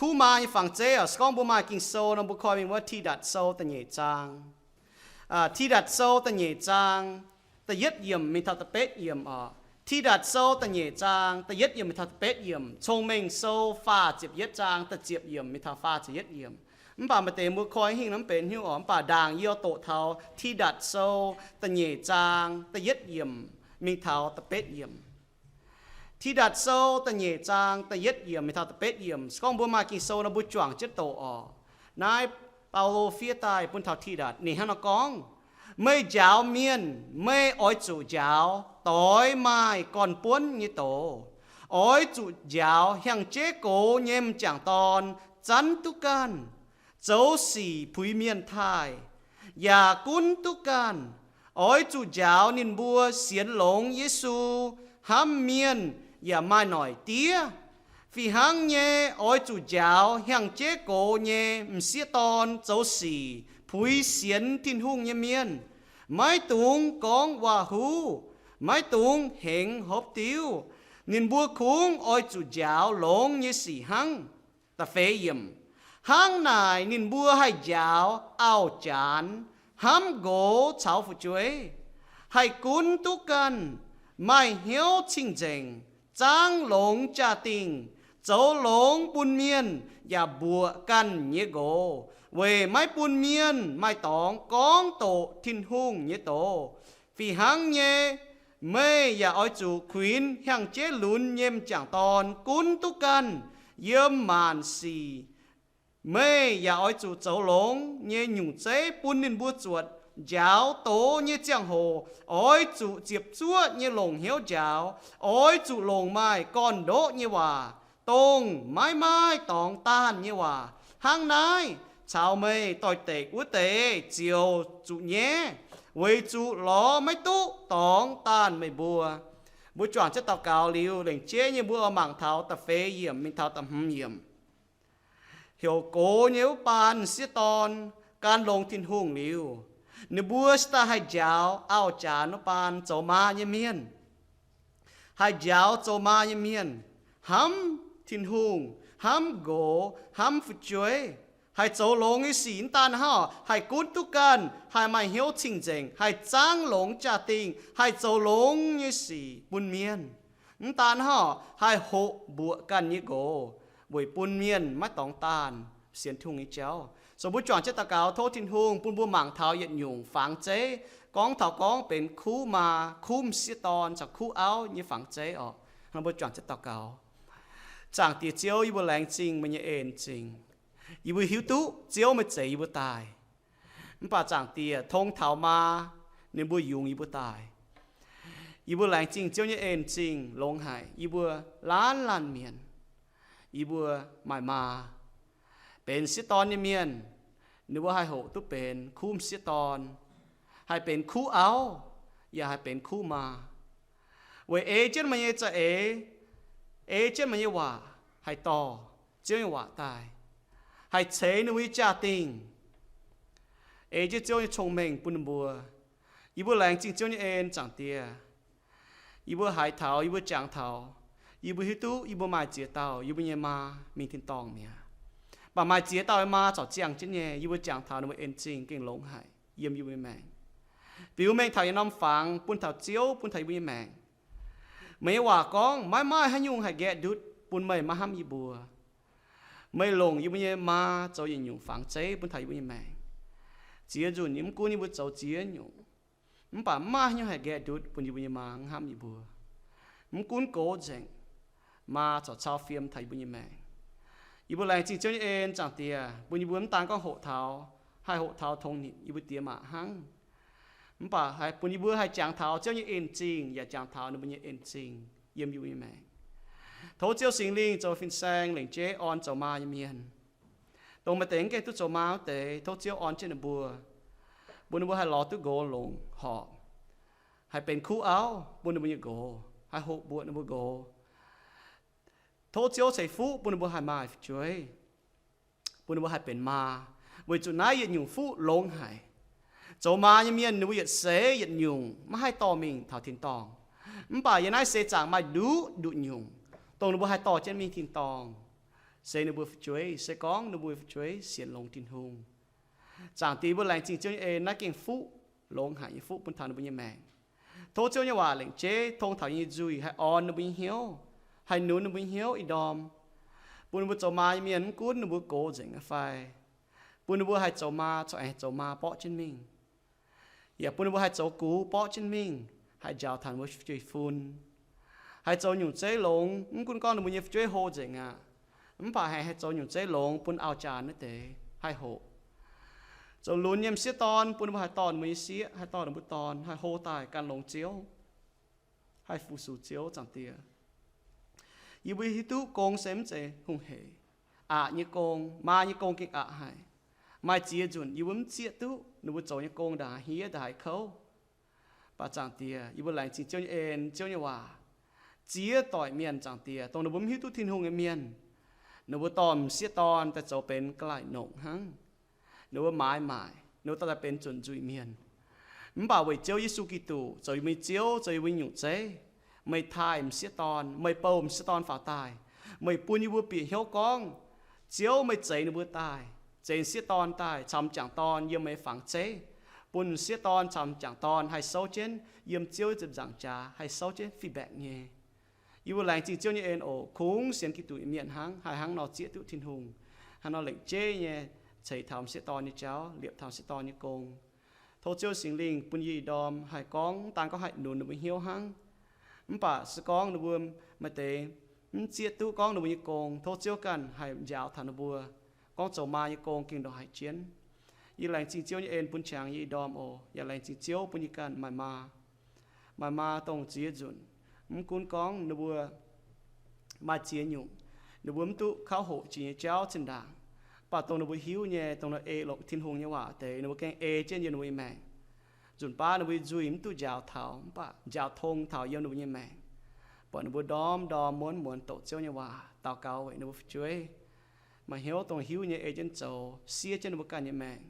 Kuv maa nyei fangx zeiv oc, se gorngv mbuo maaih Ging-Sou nor, mbuo koi mingh wuov Tidatc Sou da'nyeic zaang. Tidatc Sou da'nyeic zaang, da'yietv yiemc mingh taux da'betv yiemc oc. Tidatc Sou da'nyeic zaang, da'yietv yiemc mingh taux da'betv yiemc. Cong-Mengh Sou faah ziepc yietv zaang, da'ziepc yiemc mingh taux faah ziepc yietv yiemc. Mv baac maaih deix mbuo koi hingh nor mv benx hnyouv oc. Mv baac ndaangc yie oix doqc taux Tidatc Sou da'nyeic zaang, da'yietv yiemc mingh taux da'betv yiemc. Tidatc Sou da'nyeic zaang, da'yietv yiemc mingh taux da'betv yiemc. Se gorngv mbuo maaih Ging-Sou nor, mbuo juangc jienv doqc oc. Naaiv Baulo fiev daaih bun taux Tidatc, ninh hnangv nor gorngv, Meih njaaux mienh, meih oix zuqc njaaux doix maaih gorn-buonv nyei doz. Oix zuqc njaaux hiaang-jeiv gox nyei m'jangc dorn zanv duqv ganh, zoux sic puix mienh taaih, yaac gunv duqv ganh. Oix zuqc njaaux ninh mbuo sienx longx Yesu, hnamv mienh, yaac maaih noic diev. Fih hnangv nyei, oix zuqc njaaux hiaang-jeiv gox nyei m'sieqv dorn zoux sic puix sienx Tin-Hungh nyei mienh. Maiv dungx gorngv waac-huv, maiv dungx hengx hopv diuv. Ninh mbuo kungx oix zuqc njaaux longx nyei sic hnangv. Da'feix yiemc, hnangv naaic ninh mbuo haih njaaux auv-jaanx, hnamv nqox caux fu'jueiv, haih gunv duqv ganh, maaih hnyouv cing-nzengc, zaangv longx jaa-dingh, zoux longx bun mienh, yaac mbuoqc ganh nyei nqox, weic maiv bun mienh maaih dorngx gorngv doqc Tin-Hungh nyei doz. Fih hnangv nyei, meih yaac oix zuqc kuinx hiaang-jeiv lunx nyei m'jangc dorn gunv duqv ganh yiem maanc sic. Meih yaac oix zuqc zoux longx nyei nyungc zeiv bun ninh mbuo zuotc. Njaaux doz nyei ziangh hoc oix zuqc ziepc zuoqv nyei longc hnyouv njaaux. Oix zuqc longc maaih gorn-ndoqv nyei waac, dongh maiv maaih dorngx daanh nyei waac. Hnangv naaiv, caux meih doix-dekc wuov deix ziouc zuqc nyaiv, weic zuqc lorz maiv duqv dorngx daanh meih mbuo. Mbuo juangc jienv daux gaux liuz, lengc jeiv nyei mbuo oix mangc taux da'feix yiemc mingh taux da'hmz yiemc. Heuc gox nyei wuov baan m'sieqv dorn gan longx Tin-Hungh liuz, ninh mbuo se daaih haih njaaux auv-jaanx wuov baan zoux maa nyei mienh. Haih njaaux zoux maa nyei mienh, hnamv Tin-Hungh, hnamv nqox, hnamv fu'jueiv, haih zoux longx nyei sic. Mv daan hnangv, haih gunv duqv ganh, haih maaih hnyouv cing-nzengc, haih zaangv longx jaa-dingh, haih zoux longx nyei sic bun mienh. Mv daan hnangv, haih hoqc mbuoqc ganh nyei nqox, weic bun mienh maiv dorngx daanh sienx Tin-Hungh nyei jauv. So mbuo juangc jienv daux gaux tov Tin-Hungh bun mbuo mangc taux yietc nyungc fangx zeiv, gorngv taux gorngv benx kuv maa, kuv m'sieqv dorn caux kuv auv nyei fangx zeiv oc. Hnangv mbuo juangc jienv daux gaux. Zaangc Diex Ziouv, yie mbuo laengz zingh meih nyei en-zingh. Yie mbuo hiuv duqv Ziouv meih zeix yie mbuo daaih. Mv baac Zaangc Diex, tong taux maa ninh mbuo yungz yie mbuo daaih. Yie mbuo laengz zingh Ziouv nyei en-zingh longx haic. Yie mbuo laanh laanh mienh, yie mbuo maaih maa. Benx sieqv dorn nyei mienh, ninh mbuo haih hoqc duqv benx kuv m'sieqv dorn, haih benx kuv auv, yaac haih benx kuv maa. Weic ei jienv meih nyei za'eix, ei jienv meih nyei waac haih dorh Ziouv nyei waac daaih, haih ceix ninh mbuo nyei jaa-dingh. Ei jienv Ziouv nyei cong-mengh bun ninh mbuo. Yie mbuo laengz zingh Ziouv nyei en, Zaangc Diex. Yie mbuo haiz taux, yie mbuo jangx taux, yie mbuo hiuv duqv yie mbuo maaih ziex dauh yie mbuo nyei maa mingh tin-dorngh mi'aqv. Mv baac maaih ziex dauh nyei maa corc ziangh jienv nyei. Yie mbuo jangx taux ninh mbuo en-zingh gengh longx haic yiem yie mbuo nyei maengc. Biux mengh taux yietc norm fangx bun taux Ziouv, bun taux yie mbuo nyei maengc. Meih nyei waac gorngv, maiv maaih haaix nyungc haih nqaeqv ndutv bun meih maiv hnamv yie mbuo. Meih longc yie mbuo nyei maa zoux yietc nyungc fangx zeiv bun taux yie mbuo nyei maengc. Ziex nzunc mv gunv yie mbuo zoux ziex nyungc, mv baac maiv maaih haaix nyungc haih nqaeqv ndutv bun yie mbuo nyei maa mv hnamv yie mbuo. Mv gunv gox nzengc, maa corc cau fiem taux yie mbuo nyei maengc. Yie mbuo laengz zingh Ziouv nyei en, Zaangc Diex, bun yie mbuo mv daan gorngv hoqc taux, haih hoqc taux tongx ninh yie mbuo diex maac hnangv, mv baac haih bun yie mbuo haih jangx taux Ziouv nyei en-zingh, yaac jangx taux ninh mbuo nyei en-zingh yiem yie mbuo nyei maengc. Tov Ziouv Singx Lingh zoux fin-saeng lengc jeiv orn zoux maa nyei mienh. Dongh maaih deix mv gaengh duqv zoux maa wuov deix, tov Ziouv orn jienv ninh mbuo, bun ninh mbuo haih lorz duqv nqox longc horpc, haih benx kuv auv bun ninh mbuo nyei nqox, haih hoqc mbuoqc ninh mbuo nqox. Tov Ziouv ceix fuqv bun ninh mbuo haih maaih fu'jueiv, bun ninh mbuo haih benx maa, weic zuqc naaiv yietc nyungc fuqv longx haic. Zoux maa nyei mienh ninh mbuo yietc seix yietc nyungc maiv haih dorh mingh taux tin-dorngh. Mv baac yiem naaiv seix zaangc maaih nduqc nduqc nyungc, dongh ninh mbuo haih dorh jienv mingh tin-dorngh. se ninh mbuo fu'jueiv, se gorngv ninh mbuo fu'jueiv sienx longx Tin-Hungh. Zaangc Diex, mbuo laengz zingh Ziouv nyei en, naaiv gengh fuqv, longx haic nyei fuqv bun taux ninh mbuo nyei maengc. Tov Ziouv nyei waac lengc jeiv tong taux yie nyei nzuih, haih orn ninh mbuo nyei hnyouv, haih nunz ninh mbuo nyei hnyouv ih ndorm, bun ninh mbuo zoux maa nyei mienh mv gunv ninh mbuo gox nzengc fai, bun ninh mbuo haih zoux maa corc aengx zoux maa borqv jienv mingh. Yaac bun ninh mbuo haih zoux gux borqv jienv mingh, haih njaaux taux ninh mbuo fu'jueiv-fun, haih zoux nyungc zeiv longx, mv gunv gorngv ninh mbuo nyei fu'jueiv hlo nzengc aqv, mv baac haih, haih zoux nyungc zeiv longx bun auv-jaa naaiv deix haih hoqc. Zoux lunx nyei m'sieqv dorn, bun ninh mbuo haih dorh ninh mbuo nyei sieqv, haih dorh ninh mbuo dorn, haih hlo daaih gan longx Ziouv, haih fu-sux Ziouv. Zaangc Diex, yie mbuo hiuv duqv gong se mv zeiz hungh heic, aqc nyei gong, maa nyei gong gengh aqc haic. Maaih ziex nzunc yie mbuo mv zieqv duqv ninh mbuo zoux nyei gong ndongc haaix hniev ndongc haaix kouv. Mv baac Zaangc Diex, yie mbuo laengz zingh Ziouv nyei en, Ziouv nyei waac. Ziex doic mienh, Zaangc Diex, dongh ninh mbuo mv hiuv duqv Tin-Hungh nyei mienh, ninh mbuo dorh m'sieqv dorn daaih zoux benx ga'laaic nongc hnangv. Ninh mbuo maaiz maaic, ninh mbuo dorh daaih benx zunc nzuih mienh. Mv baac weic Ziouv Yesu Giduc zoux yie mbuo nyei Ziouv, zoux yie mbuo nyei nyungc zeiv, meih taaih m'sieqv dorn, meih bouh m'sieqv dorn faaux daaih, meih bun yie mbuo bieqc hnyouv gorngv, Ziouv, meih zeix ninh mbuo daaih, zeix m'sieqv dorn daaih caux m'jangc dorn yiem meih nyei fangx zeiv, bun m'sieqv dorn caux m'jangc dorn haih souv jienv yiem Ziouv nyei ziepc nzaangc jaax haih souv jienv feedback nyei. Yie mbuo laengz zingh Ziouv nyei en oc. Kungx sienx Giduc nyei mienh hnangv, haih hnangv nor zieqv duqv Tin-Hungh, hnangv nor lengc jeiv nyei ceix taux m'sieqv dorn nyei jauv, liepc taux m'sieqv dorn nyei gong. Tov Ziouv Singx Lingh bun yie ih ndorm haih gorngv, mv daan gorngv haih nunz ninh mbuo hnyouv hnangv, mv baac se gorngv ninh mbuo maaih deix mv zieqv duqv gorngv ninh mbuo nyei gong, tov Ziouv ganh haih njaaux taux ninh mbuo, gorngv zoux maa nyei gong gengh ndongc haaix jienv. Yie laengz zingh Ziouv nyei en bun qangx yie ih ndorm oc. Yaac laengz zingh Ziouv bun yie ganh maaih maa. Maaih maa dongh ziex nzunc, mv gunv gorngv ninh mbuo maaih ziex nyungc, ninh mbuo mv duqv kauv hoqc jiex nyei jauv zinh ndaangc, mv baac dongh ninh mbuo hiuv nyei, dongh ninh ei longc Tin-Hungh nyei waac deix, ninh mbuo gengh ei jienv yiem ninh mbuo nyei maengc. Nzunc baav ninh mbuo nyei nzuih mv duqv njaaux taux, mv baac njaaux tong taux yiem ninh mbuo nyei maengc. Buatc ninh mbuo ndorm ndorm muonz muonz doqc Ziouv nyei waac, daux gaux weic ninh mbuo fu'jueiv, maaih hnyouv dongh hiuv nyei ei jienv zoux, siev jienv ninh mbuo ganh nyei maengc.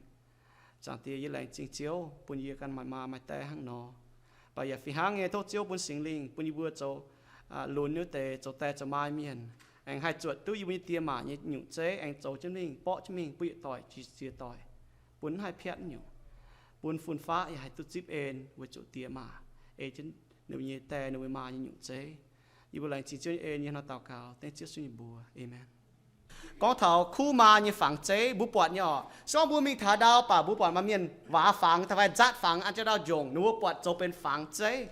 Zaangc Diex, yie laengz zingh Ziouv bun yie ganh maaih maa maaih die hnangv nor. Mv baac yaac fih hnangv nyei, tov Ziouv bun Singx Lingh bun yie mbuo zoux lunx nyei wuov deix, zoux die zoux maa mienh, aengx haih zuotc duqv yie mbuo nyei diex maac nyei nyungc zeiv, aengx zoux jienv mingh, borqv jienv mingh bun yietc doic jiex ziex doic, bun mv haih piatv nyungc, bun fun-faqv yaac haih duqv zipv en weic zuqc diex maac ei jienv ninh mbuo nyei die, ninh mbuo maa nyei nyungc zeiv. Yie mbuo laengz zingh Ziouv nyei en, yie hnangv nor daux gaux dengv Ziouv Yesu nyei mbuox. Aamen. Gorngv taux kuv maa nyei fangx zeiv, mbuo buatc nyei oc. Se gorngv mbuo mingh taux ndau, mv baac mbuo buatc maaih mienh waac fangx daaih fai nzaatv fangx an jienv ndau njongc, ninh mbuo buatc zoux benx fangx zeiv.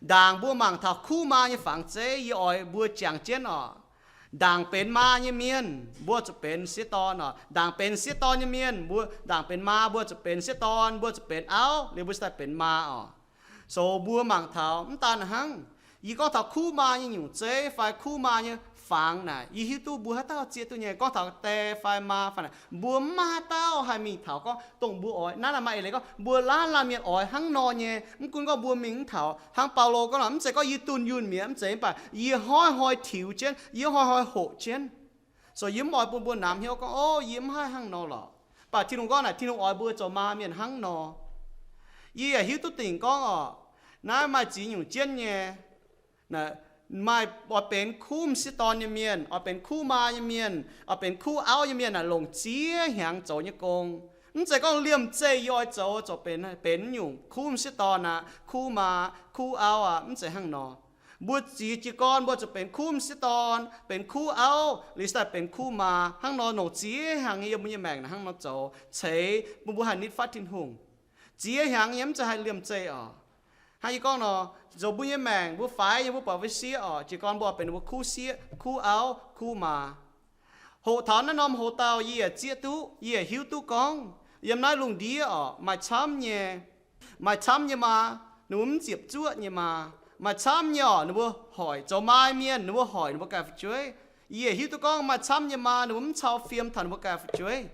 Ndaangc mbuo mangc taux kuv maa nyei fangx zeiv, yie oix mbuo jangx jienv oc. Ndaangc benx maa nyei mienh, mbuo zuqc benx sieqv dorn oc. Ndaangc benx sieqv dorn nyei mienh, mbuo, ndaangc benx maa, mbuo zuqc benx sieqv dorn, mbuo zuqc benx auv, liuz mbuo cingx daaih benx maa oc. So mbuo mangc taux mv daan hnangv, yie gorngv taux kuv maa nyei nyungc zeiv fai kuv maa nyei fangx naaic, yie hiuv duqv mbuo haaix dauh zieqv duqv nyei. Gorngv taux die fai maa fai naaic, mbuo mv maaih haaix dauh haih mingh taux gorngv dongh mbuo oix. Naaiv maaih eix leiz gorngv mbuo laanh laanh mienh oix hnangv nor nyei. Mv gunv gorngv mbuo mingh mv taux, hnangv Baulo gorngv nor, mv zeiz gorngv yie dunh yunh mi'aqv, mv zeiz, mv baac yie hnoi-hnoi tiux jienv, yie hnoi-hnoi hoqc jienv. So yie mv oix bun mbuo namx hnyouv gorngv, o, yie mv haih hnangv nor lorqc. Mv baac Tin-Hungh gorngv naaic, Tin-Hungh oix mbuo zoux maa mienh hnangv nor. Yie yaac hiuv duqv dingc gorngv oc, naaiv maaih ziex nyungc jienv nyei. Maaih oix benx kuv m'sieqv dorn nyei mienh, oix benx kuv maa nyei mienh, oix benx kuv auv nyei mienh naaic, longc ziex hnyangx zoux nyei gong. Mv zeiz gorngv liemh zeih yie oix zoux, zoux benx, benx nyungc kuv m'sieqv dorn aqv, kuv maa, kuv auv aqv, mv zeiz hnangv nor. Mbuo ziex jiez gorn mbuo zuqc benx kuv m'sieqv dorn, benx kuv auv, liuz cingx daaih benx kuv maa. Hnangv nor longc ziex hnyangx nyei yiem mbuo nyei maengc naaic hnangv nor zoux ceix bun mbuo haih nitv fatv Tin-Hungh. Ziex hnyangx nyei, mv zeiz haih liemh zeih oc. Hnangv yie gorngv nor, zoux mbuo nyei maengc mbuo faix nyei, mbuo buatc mbuo sieqv oc, jiez gorn mbuo benx mbuo kuv sieqv, kuv auv, kuv maa. Hoqc taux naaiv norm hoc-dauh yie yaac zieqv duqv, yie yaac hiuv duqv gorngv yiem naaiv lungh ndiev oc, maaih camv nyei, maaih camv nyei maa, ninh mbuo mv ziepc zuoqv nyei maa. Maaih camv nyei oc, ninh mbuo hoic zoux maa mienh, ninh mbuo hoic ninh mbuo ganh fu'jueiv. Yie yaac hiuv duqv gorngv maaih camv nyei maa, ninh mbuo mv cau fiem taux ninh mbuo ganh fu'jueiv.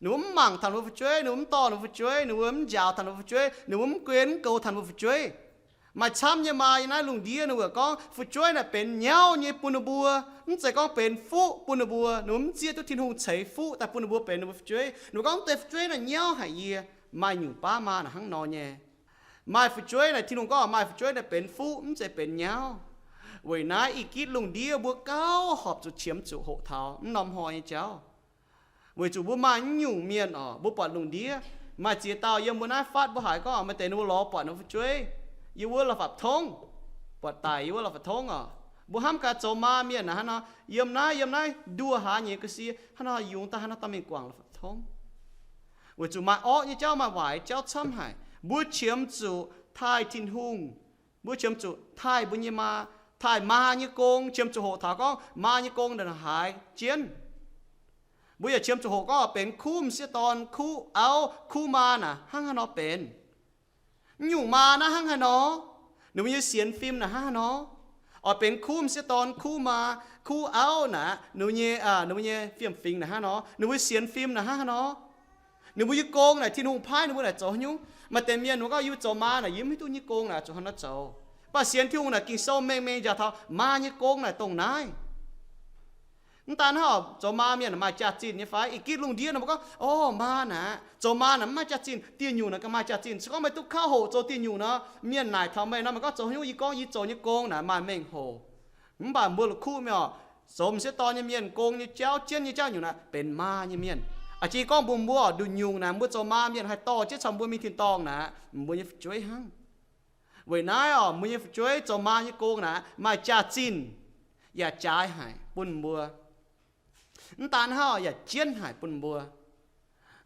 Ninh mbuo mv mangc taux ninh mbuo fu'jueiv, ninh mbuo mv dorh ninh mbuo fu'jueiv, ninh mbuo mv njaaux taux ninh mbuo fu'jueiv, ninh mbuo mv guen mv goux taux ninh mbuo fu'jueiv. Maaih camv nyei maa yiem naaiv lungh ndiev ninh mbuo gorngv fu'jueiv naaic benx nyauv nyei bun ninh mbuo, mv zeiz gorngv benx fuqv bun ninh mbuo. Ninh mbuo mv zieqv duqv Tin-Hungh ceix fuqv daaih bun ninh mbuo benx ninh mbuo fu'jueiv. Ninh mbuo gorngv, deix fu'jueiv naaic nyauv haic yie. Maaih nyungc baav maa naaic hnangv nor nyei. Maaih fu'jueiv naaic, Tin-Hungh gorngv maaih fu'jueiv naaic benx fuqv, mv zeiz benx nyauv. Weic naaiv ih gitv lungh ndiev mbuo gauh horpc zuqc qiemx zuqc hoqc taux mv norm hnoi nyei jauv. Weic zuqc mbuo maaih mv nyungc mienh oc, mbuo buatc lungh ndiev maaih ziex dauh yiem mbuo naaiv fatv, mbuo haiz gorngv maaih deix ninh mbuo lorz buatc ninh fu'jueiv yiem wuov la'fapc tongv, buatc daic yiem wuov la'fapc tongv oc. Mbuo hnamv gaax zoux maa mienh naaic hnangv nor, yiem naaiv yiem naaiv nduoh hlaax nyeic ga'sie, hnangv nor yungz daaih hnangv nor dorh mingh guangc la'fapc tongv. Weic zuqc maaih orqv nyei jauv, maaih waaic jauv camv haic. Mbuo qiemx zuqc taaih Tin-Hungh, mbuo qiemx zuqc taaih mbuo nyei maa, taaih maa nyei gong, qiemx zuqc hoqc taux gorngv maa nyei gong naaic haaix jienv. Mbuo yaac qiemx zuqc hoqc gorngv benx kuv m'sieqv dorn, kuv auv, kuv maa naaic hnangv haaix nor benx. Mv nyungc maa naaiv hnangv haaix nor, ninh mbuo nyei sienx fim naaic hnangv haaix nor, oix benx kuv m'sieqv dorn, kuv maa, kuv auv naaic, ninh mbuo nyei, ninh mbuo nyei fiem-fingx naaic hnangv haaix nor, ninh mbuo sienx fim naaic hnangv haaix nor. Ninh mbuo nyei gong naaic, Tin-Hungh paaiv ninh mbuo naaic zoux haaix nyungc. Maaih deix mienh mbuo gorngv, yie mbuo zoux maa naaic, yie mv hiuv duqv nyei gong naaic zuqc hnangv haaix nor zoux. Mv baac sienx Tin-Hungh naaic, Ging-Sou mengh mengh njaaux taux maa nyei gong naaic dongh naaiv. Mv daan hnangv, zoux maa mienh maaih jaax-zinh nyei fai? Ih gitv lungh ndiev nor mbuo gorngv, o, maa naaic, zoux maa naaic mv maaih jaax-zinh, dieh nyungc naaic ganh maaih jaax-zinh. Se gorngv meih duqv kauv hoqc zoux dieh nyungc nor, mienh naaic taux meih nor, meih gorngv, zoux haaix nyungc? Yie gorngv, yie zoux nyei gong naaic maaih mengh hoc. Mv baac mbuo la'kuqv mingh oc, zoux m'sieqv dorn nyei mienh gong nyei jauv, jienv nyei jauv nyungc naaic benx maa nyei mienh. A'jang yie gorngv mbuox mbuo oc, nduqc nyungc naaic mbuo zoux maa mienh haih dorh jienv caux mbuo mingh tin-dorngh naaic, mbuo nyei fu'jueiv hnangv. Weic naaiv oc, mbuo nyei fu'jueiv zoux maa nyei gong naaic maaih jaax-zinh yaac jaaix haic bun mbuo. Mv daan hnangv, yaac jienv haic bun mbuo.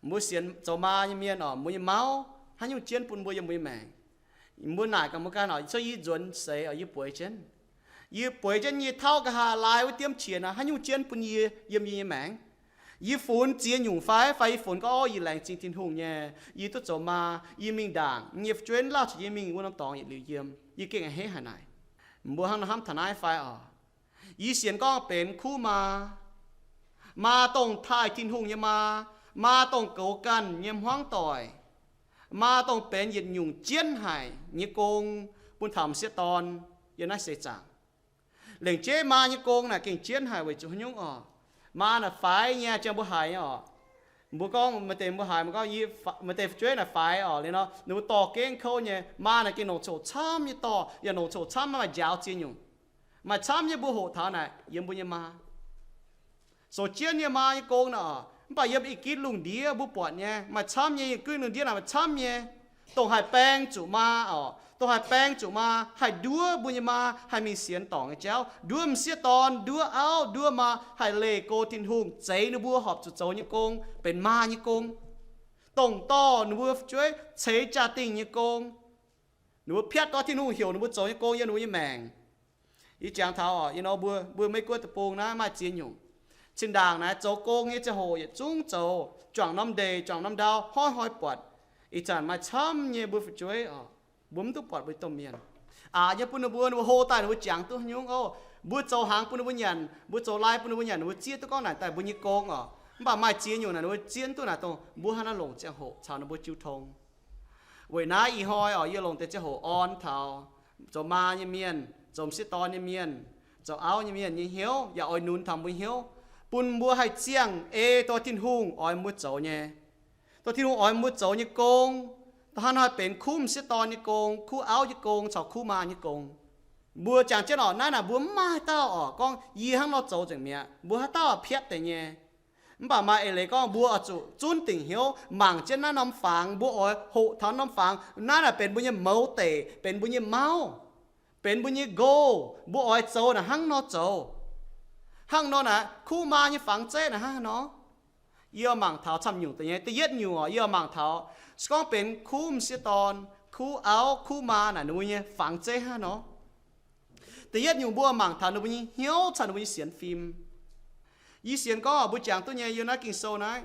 Mbuo sienx zoux maa nyei mienh oc, mbuo nyei mauv haaix nyungc jienv bun mbuo yiem mbuo nyei maengc. Mbuo naaic gaax mbuo ganh oc, se yie nzuonx seix oc, yie bueix jienv, yie bueix jienv yie nyei tauv nqa'haav laai wuov diemv qiex naaic, haaix nyungc jienv bun yie yiem yie nyei maengc? Yie funx ziex nyungc fai? Fai yie funx gorngv, o, yie laengz zingh Tin-Hungh nyei, yie duqv zoux maa, yie mingh ndaangc, yie nyei fu'jueiv lauh caux yie mingh wuov norm dorngx yietc liuz yiem, yie gengh a'hneiv haic naaic. Mbuo hnangv nor hnamv taux naaiv fai oc? Yie sienx gorngv benx kuv maa, maa dongh taaih Tin-Hungh nyei maa, maa dongh goux ganh nyei hmuangv doic, maa dongh benx yietc nyungc jienv haic nyei gong bun taux m'sieqv dorn yiem naaiv seix zaangc. Lengc jeiv maa nyei gong naaic gengh jienv haic weic zuqc haaix nyungc oc? Maa naaic faix nyei, jang mbuo haiz nyei oc. Mbuo gorngv maaih deix mbuo haiz, mbuo gorngv, maaih deix fu'jueiv naaic faix oc, liuz nor ninh mbuo dorh gengh kouv nyei. Maa naaic gengh longc coc camv nyei dorh, yaac longc coc camv, maaih njaaux ziex nyungc. Maaih camv nyei mbuo hoqc taux naaic yiem mbuo nyei maa. Sou jienv nyei maa nyei gong naaic oc, mv baac yiem ih gitv lungh ndiev mbuo buatc nyei maaih camv nyei, gunv lungh ndiev naaic maaih camv nyei, dongh haih baeng zuqc maa oc, dongh haih baeng zuqc maa, haih nduov mbuo nyei maa haih mingh sienx dorngc nyei jauv, nduov m'sieqv dorn, nduov auv, nduov maa, haih leih go Tin-Hungh, zeix ninh mbuo horpc zuqc zoux nyei gong, benx maa nyei gong, dongh dorh ninh mbuo fu'jueiv ceix jaa-dingh nyei gong. Ninh mbuo piatv gorngv Tin-Hungh heuc ninh mbuo zoux nyei gong yiem ninh mbuo nyei maengc. Yie jangx taux oc, yie nor mbuo, mbuo Meiv Guoqv deic-bung naaiv maaih ziex nyungc. Zinh ndaangc naaiv zoux gong nyei ziangh hoc yietc zungv zoux juangc norm ndeic, juangc norm ndau, hnoi-hnoi buatc. Ih zanc maaih camv nyei mbuo fu'jueiv oc, mbuo mv duqv buatc mbuo domh mienh. Aqc nyei bun ninh mbuo, ninh mbuo hlo daaih ninh mbuo jangx duqv haaix nyungc oc. Mbuo zoux hnaangx bun ninh mbuo nyanc, mbuo zoux lai bun ninh mbuo nyanc, ninh mbuo zieqv duqv gorngv naaic daaih mbuo nyei gong oc. Mv baac maaih ziex nyungc naaic ninh mbuo zieqv duqv naaic dongh mbuo hnangv naaiv longc ziangh hoc caux ninh mbuo jiu tong. Weic naaiv ih hnoi oc, yie longc deix ziangh hoc orn taux zoux maa nyei mienh, zoux m'sieqv dorn nyei mienh, zoux auv nyei mienh nyei hnyouv, yaac oix nunz taux mbuo hnyouv, bun mbuo haih ziangh ei dongh Tin-Hungh oix mbuo zoux nyei, dongh Tin-Hungh oix mbuo zoux nyei gong, dongh hnangv naaiv benx kuv m'sieqv dorn nyei gong, kuv auv nyei gong caux kuv maa nyei gong. Mbuo jangx jienv oc, naaiv naaic mbuo mv maaih haaix dauh oc gorngv yie hnangv nor zoux nzengc mi'aqv. Mbuo haaix dauh piatv deix nyei. Mv baac maaih eix leiz gorngv mbuo oix zuqc zunv dingc hnyouv mangc jienv naaiv norm fangx, mbuo oix hoqc taux norm fangx. Naaiv naaic benx mbuo nyei mouz deic, benx mbuo nyei mauv, benx mbuo nyei goal, mbuo oix zoux naaic hnangv nor zoux. Hnangv nor naaic kuv maa nyei fangx zeiv naaic hnangv haaix nor? Yie oix mangc taux camv nyungc deix nyei. Da'yietv nyungc oc, yie oix mangc taux se gorngv benx kuv m'sieqv dorn, kuv auv, kuv maa naaic ninh mbuo nyei fangx zeiv hnangv haaix nor. Da'yietv nyungc mbuo mangc taux ninh mbuo nyei hnyouv caux ninh mbuo nyei sienx fim. Yie sienx gorngv mbuo jangx duqv nyei yiem naaiv Ging-Sou naaiv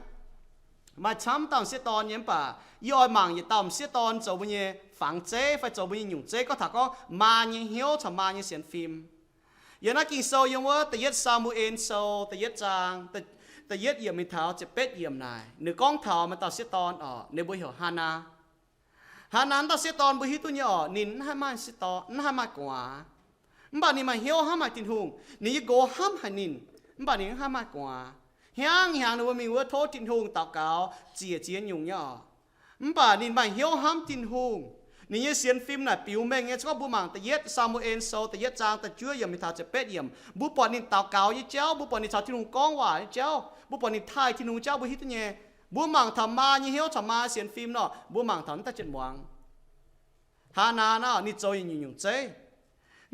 maaih camv dauh m'sieqv dorn nyei, mv baac yie oix mangc yietc dauh m'sieqv dorn zoux mbuo nyei fangx zeiv fai zoux mbuo nyei nyungc zeiv, gorngv taux gorngv maa nyei hnyouv caux maa nyei sienx fim. Yiem naaiv Ging-Sou yiem wuov Da'yietv Saa^mu^en Sou da'yietv zaang, da'yietv yiemc mingh taux ziepc betv yiemc naaic, ninh gorngv taux maaih dauh m'sieqv dorn oc, ninh mbuo heuc Haanaa. Haanaa wuov dauh m'sieqv dorn mbuo hiuv duqv nyei oc, ninh mv haih maaih m'sieqv dorn, mv haih maaih gu'nguaaz. Mv baac ninh maaih hnyouv hnamv haic Tin-Hungh, ninh nyei nqox hnamv haic ninh, mv baac ninh mv haih maaih gu'nguaaz. Hnyangx hnyangx ninh mbuo mingh wuov tov Tin-Hungh daux gaux ziec ziex nyungc nyei oc. Mv baac ninh maaih hnyouv hnamv Tin-Hungh, Ninh nyei sienx fim naaic biux mengh nyei. Se gorngv mbuo mangc da'yietv Saa^mu^en Sou da'yietv zaang da'juov yiemc mingh taux ziepc betv yiemc, mbuo buatc ninh daux gaux nyei jauv, mbuo buatc ninh caux Tin-Hungh gorngv waac nyei jauv, mbuo buatc ninh taaih Tin-Hungh jauv mbuo hiuv duqv nyei. Mbuo mangc taux maa nyei hnyouv caux maa sienx fim nor, mbuo mangc taux naaiv da'jienv muangx. Haa^naa naaic ninh zoux nyungc-nyungc zeiv.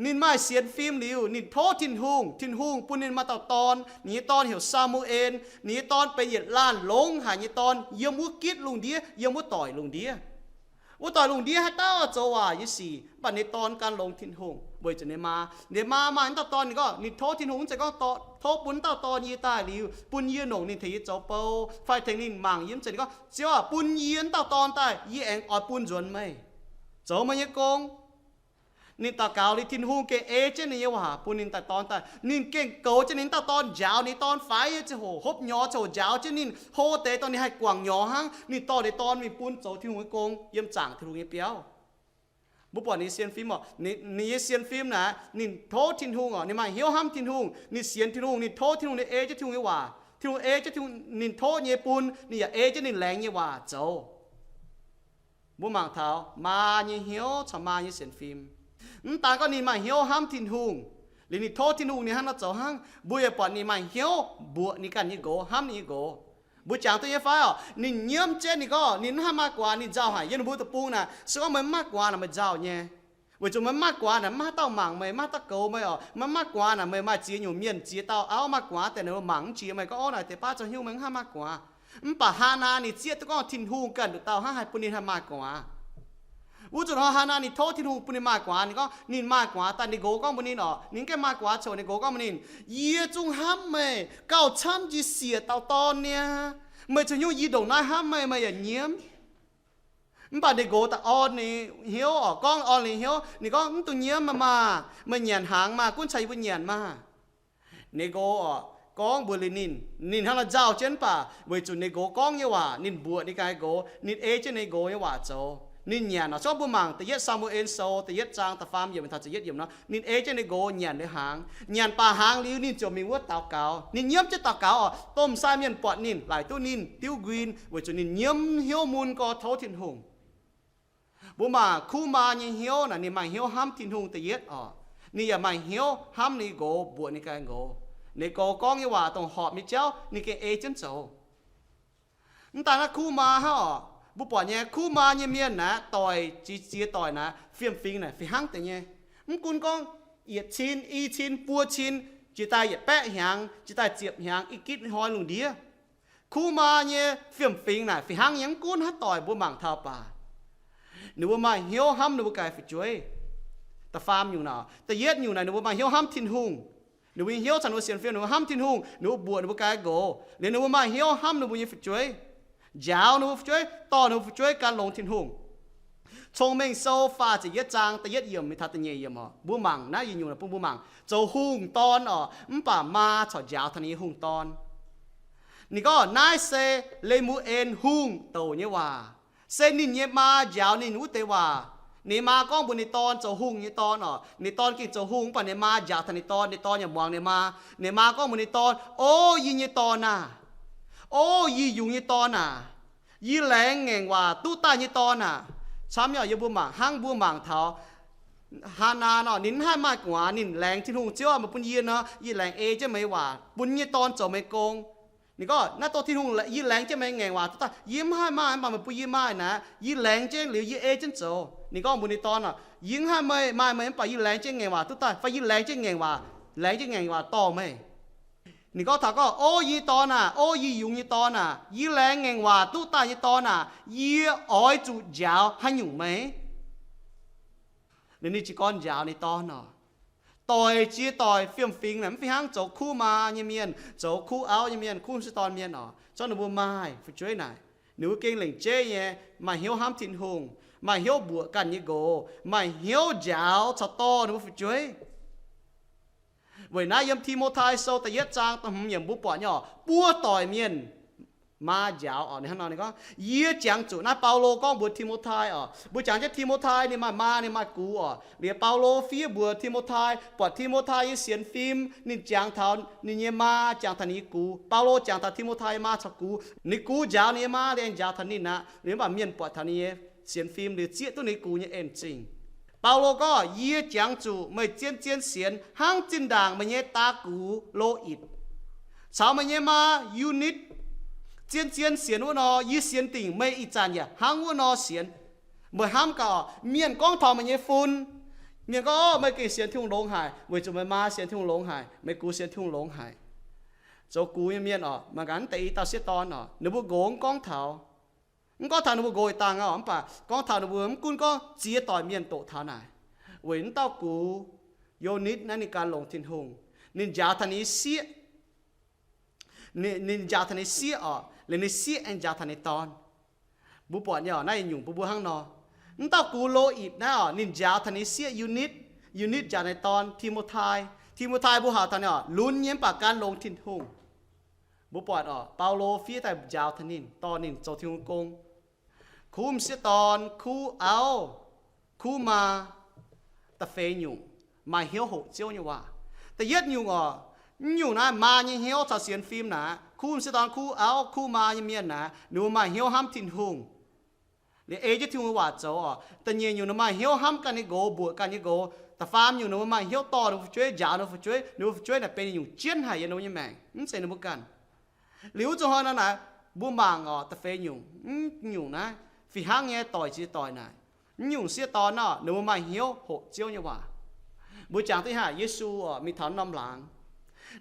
Ninh maaih sienx fim liuz, ninh tov Tin-Hungh, Tin-Hungh bun ninh maaih dauh dorn. Ninh nyei dorn heuc Saa^mu^en. Ninh nyei dorn benx yietc laanh longx haic nyei dorn, yiem wuov gitv lungh ndiev, yiem wuov doic lungh ndiev. Wuov doic lungh ndiev haaix dauh zoux waac nyei sic, mv baac ninh nyei dorn gan longx Tin-Hungh weic zuqc ninh maa. Ninh maa maaih wuov dauh dorn, ninh gorngv ninh tov Tin-Hungh, mv zeiz gorngv tov bun wuov dauh dorn yie daaih liuz bun yie nongc ninh tengx yie zoux bou fai tengx ninh mangc yie, mv zeiz. Ninh gorngv, Ziouv aac, bun yie wuov dauh dorn daaih, yie aengx oix bun nzuonx meih zoux meih nyei gong. Ninh daux gaux liuz, Tin-Hungh gengh ei jienv ninh nyei waac bun ninh dauh dorn daaih. Ninh gengh goux jienv ninh dauh dorn, njaaux ninh dorn faix nyei ziangh hoc, hopv nyorx ziangh hoc njaaux jienv ninh, hlo deix dorh ninh haih guangc nyorx hnangv. Ninh dorh ninh dorn mingh bun zoux Tin-Hungh nyei gong yiem zaangc Tin-Hungh nyei biauv. Mbuo buatc ninh sienx fim oc, ninh nyei sienx fim naaic, ninh tov Tin-Hungh oc, ninh maaih hnyouv hnamv Tin-Hungh, ninh sienx Tin-Hungh, ninh tov Tin-Hungh, ninh ei jienv Tin-Hungh nyei waac. Tin-Hungh ei jienv ninh tov nyei bun, ninh yaac ei jienv ninh laengz nyei waac zoux. Mbuo mangc taux maa nyei hnyouv caux maa nyei sienx fim. Mv daan gorngv ninh maaih hnyouv hnamv Tin-Hungh, liuz ninh tov Tin-Hungh ninh hnangv nor zoux hnangv, mbuo yaac buatc ninh maaih hnyouv mbuoqc ninh ganh nyei nqox, hnamv ninh nyei nqox. Mbuo jangx duqv nyei fai oc? Ninh nyiemv jienv ninh gorngv ninh mv haih maaih guaax, ninh nzauh haic yiem ninh mbuo deic-bung naaic. Se gorngv meih mv maaih guaax naaic meih nzauh nyei, weic zuqc meih mv maaih guaax naaic mv maaih haaix dauh mangc meih, mv maaih haaix dauh goux meih oc. Meih mv maaih guaax naaic meih maaih ziex nyungc mienh, ziex dauh auv maaih guaax deix, ninh mbuo mangc mv jiex meih, gorngv, Orv, naaic deix baav zoux haaix nyungc, meih mv haih maaih guaax. Mv baac Haanaa ninh zieqv duqv gorngv Tin-Hungh ganh nduqc dauh hnangv haih bun ninh haih maaih guaax. Wuov zanc hnoi Haanaa ninh tov Tin-Hungh bun ninh maaih guaax. Ninh gorngv ninh maaih guaax daaih, ninh nqox gorngv mbuox ninh oc, ninh gengh maaih guaax coc. Ninh nqox gorngv mbuox ninh, Yie zungv hnamv meih gauh camv njiec siec dauh dorn niaa. Meih zoux haaix nyungc yie ndongc naaiv hnamv meih, meih yaac nyiemv. Mv baac ninh nqox daaih orn ninh hnyouv oc, gorngv orn ninh hnyouv. Ninh gorngv, Mv dungx nyiemv maah maah, meih nyanc hnaangx maah, gunv caux yie mbuo nyanc maah. Ninh nqox oc, gorngv mbuox liuz ninh, ninh hnangv nor nzauh jienv, mv baac weic zuqc ninh nqox gorngv nyei waac, ninh mbuoqc ninh ganh nqox, ninh ei jienv ninh nqox nyei waac zoux. Ninh nyanc oc. Zorqv mbuo mangc da'yietv Saa^mu^en Sou da'yietv zaang da'faam yiemc taux da'yietv yiemc nor, ninh ei jienv ninh nqox nyanc liuz hnaangx. Nyanc baac hnaangx liuz ninh ziouc mingh wuov daux gaux. Ninh nyiemv jienv daux gaux oc, domh sai mienh buatc ninh laaic duqv ninh diuv nquin weic zuqc ninh nyiemv hnyouv mun gorx tov Tin-Hungh. Mbuo mangc kuv maa nyei hnyouv naaic, ninh maaih hnyouv hnamv Tin-Hungh da'yietv oc. Ninh yaac maaih hnyouv hnamv ninh nqox, mbuoqc ninh ganh nqox. Ninh nqox gorngv nyei waac dongh horpc nyei jauv ninh gengh ei jienv zoux. Mv daan naaiv kuv maa hnangv oc, mbuo buatc nyei kuv maa nyei mienh naaic, doic ziex ziex doic naaic, fiem-fingx naaic fih hnangv deix nyei. Mv gunv gorngv yietc cin, i cin, buo cin, jiex daaih yietc baeqv hnyangx, jiex daaih ziepc hnyangx, i gitv hnoi lungh ndiev, kuv maa nyei fiem-fingx naaic fih hnangv nyei, mv gunv haaix doic mbuo mangc taux baac. Ninh mbuo maaih hnyouv hnamv ninh mbuo ganh fu'jueiv. Da'faam nyungc naaic, da'yietv nyungc naaic ninh mbuo maaih hnyouv hnamv Tin-Hungh. Ninh mbuo nyei hnyouv caux ninh mbuo sienx fim, ninh mbuo hnamv Tin-Hungh, ninh mbuo mbuoqc ninh mbuo ganh nqox. Liuz ninh mbuo maaih hnyouv hnamv ninh mbuo nyei fu'jueiv, njaaux ninh mbuo fu'jueiv, dorh ninh mbuo fu'jueiv gan longx Tin-Hungh. Cong-Mengh Sou faah ziepc yietv zaang da'yietv yiemc mingh taux da'nyeic yiemc oc, mbuo mangc naaiv yietc nyungc naaic bun mbuo mangc zoux hungh dorn oc, mv baac maa corc njaaux taux ninh nyei hungh dorn. Ninh gorngv naaiv se Le^mu^en Hungh douc nyei waac. Se ninh nyei maa njaaux ninh wuov deix waac. Ninh maa gorngv mbuox ninh dorn, zoux hungh nyei dorn oc, ninh dorn gengh zoux hungh, mv baac ninh maa njaaux taux ninh dorn, ninh dorn yaac muangx ninh maa. Ninh maa gorngv mbuox ninh dorn, O yie nyei dorn aah! O yie yungz nyei dorn aah! Yie laengz ngaengc waac duqv daaih nyei dorn aah! Camv nyei oc, yie mbuo mangc hnangv mbuo mangc taux Haanaa nor, ninh mv haih maaih gu'nguaaz, ninh laengz Tin-Hungh, Ziouv aah, meih bun yie nor, yie laengz ei jienv meih nyei waac, bun yie nyei dorn zoux meih gong. Ninh gorngv, Naaiv dongh Tin-Hungh, yie laengz jienv meih ngaengc waac duqv daaih, yie mv haih maaih, mv baac meih bun yie maaih naaic, yie laengz jienv liuz yie ei jienv zoux. Ninh gorngv mbuox ninh dorn oc, Yie mv haih maaih meih, mv baac yie laengz jienv ngaengc waac duqv daaih, fai yie laengz jienv ngaengc waac, laengz jienv ngaengc waac dorh meih. Ninh gorngv taux gorngv, O yie nyei dorn aah! O yie yungz nyei dorn aah! Yie laengz ngaengc waac duqv daaih nyei dorn aah! Yie oix zuqc njaaux haaix nyungc meih? Liuz ninh jiez gorn njaaux ninh dorn oc. Doic jiex doic fiem-fingx naaic mv fih hnangv zoux kuv maa nyei mienh, zoux kuv auv nyei mienh, kuv m'sieqv dorn mienh oc. Zorqv ninh mbuo maaih fu'jueiv naaic, ninh mbuo gengh lengc jeiv nyei maaih hnyouv hnamv Tin-Hungh, maaih hnyouv mbuoqc ganh nyei nqox, maaih hnyouv njaaux caux dorh ninh mbuo fu'jueiv. Weic naaiv yiem Ti^mo^tai Sou da'yietv zaang da'hmz yiemc mbuo buatc nyei oc, buov doic mienh maa njaaux oc. Ninh hnangv nor ninh gorngv, yie jangx zuqc naaiv Baulo gorngv mbuox Ti^mo^tai oc. Mbuo jangx jienv Ti^mo^tai ninh maaih maa ninh maaih gux oc. Liuz Baulo fiev mbuox Ti^mo^tai, buatc Ti^mo^tai nyei sienx fim, ninh jangx taux ninh nyei maa, jangx taux ninh nyei gux. Baulo jangx taux Ti^mo^tai nyei maa caux gux. Ninh gux njaaux ninh nyei maa liuz aengx njaaux taux ninh aqv. Liuz mv baac mienh buatc taux ninh nyei sienx fim liuz zieqv duqv ninh gux nyei en-zingh. Baulo gorngv, yie jangx zuqc meih zien-zien sienx hnangv zinh ndaangc meih nyei daa gux Lo^itc caux meih nyei maa Yu^nitv zien-zien sienx wuov nor, yie sienx dingc meih ih zanc yaac hnangv wuov nor sienx. Meih hnamv gaax, mienh gorngv taux meih nyei fun, mienh gorngv, meih gengh sienx Tin-Hungh longx haic, weic zuqc meih maa sienx Tin-Hungh longx haic, meih gux sienx Tin-Hungh longx haic. Zoux gux nyei mienh oc, mangc gaax naaiv deix i dauh sieqv dorn oc, ninh mbuo nqox mv gorngv taux, mv gorngv taux ninh mbuo nqox ih dangh oc, mv baac gorngv taux ninh mbuo mv gunv gorngv ziex doic mienh doqc taux naaic, weic mv dauh gux Yu^nitv naaiv ninh gan longx Tin-Hungh, ninh njaaux taux ninh nyei sieqv, ninh, ninh njaaux taux ninh sieqv oc, liuz ninh sieqv aengx njaaux taux ninh dorn. Mbuo buatc nyei oc, naaiv nyungc bun mbuo hnangv nor. Mv dauh gux Lo^itc naaiv oc, ninh njaaux taux ninh sieqv Yu^nitv, Yu^nitv njaaux ninh dorn Ti^mo^tai. Ti^mo^tai mbuo haux taux ninh oc, lunx nyei mv baac gan longx Tin-Hungh. Mbuo buatc oc, Baulo fiev daaih njaaux taux ninh, dorh ninh zoux Tin-Hungh gong. Kuv m'sieqv dorn, kuv auv, kuv maa, da'feix nyungc, maaih hnyouv hoqc Ziouv nyei waac. Da'yietv nyungc oc, mv nyungc naaiv maa nyei hnyouv caux sienx fim naaic, kuv m'sieqv dorn, kuv auv, kuv maa nyei mienh naaic, ninh mbuo maaih hnyouv hnamv Tin-Hungh, liuz ei jienv Tin-Hungh nyei waac zoux oc. Da'nyeic nyungc ninh maaih hnyouv hnamv ganh nyei nqox, mbuoqc ganh nyei nqox. Da'faam nyungc ninh mbuo maaih hnyouv dorh ninh mbuo fu'jueiv, njaaux ninh mbuo fu'jueiv. Ninh mbuo fu'jueiv naaic benx ninh nyungc jienv haic yiem ninh mbuo nyei maengc, mv zeiz ninh mbuo ganh. Liuz wuov zuqc hnoi nor naaic, mbuo mangc oc, da'feix nyungc, mv nyungc naaiv fih hnangv nyei doic ziex doic naaic. Mv nyungc sieqv dorn nor, ninh mbuo maaih hnyouv hoqc Ziouv nyei waac. Mbuo jangx duqv haic Yesu oc, mingh taux norm laangz.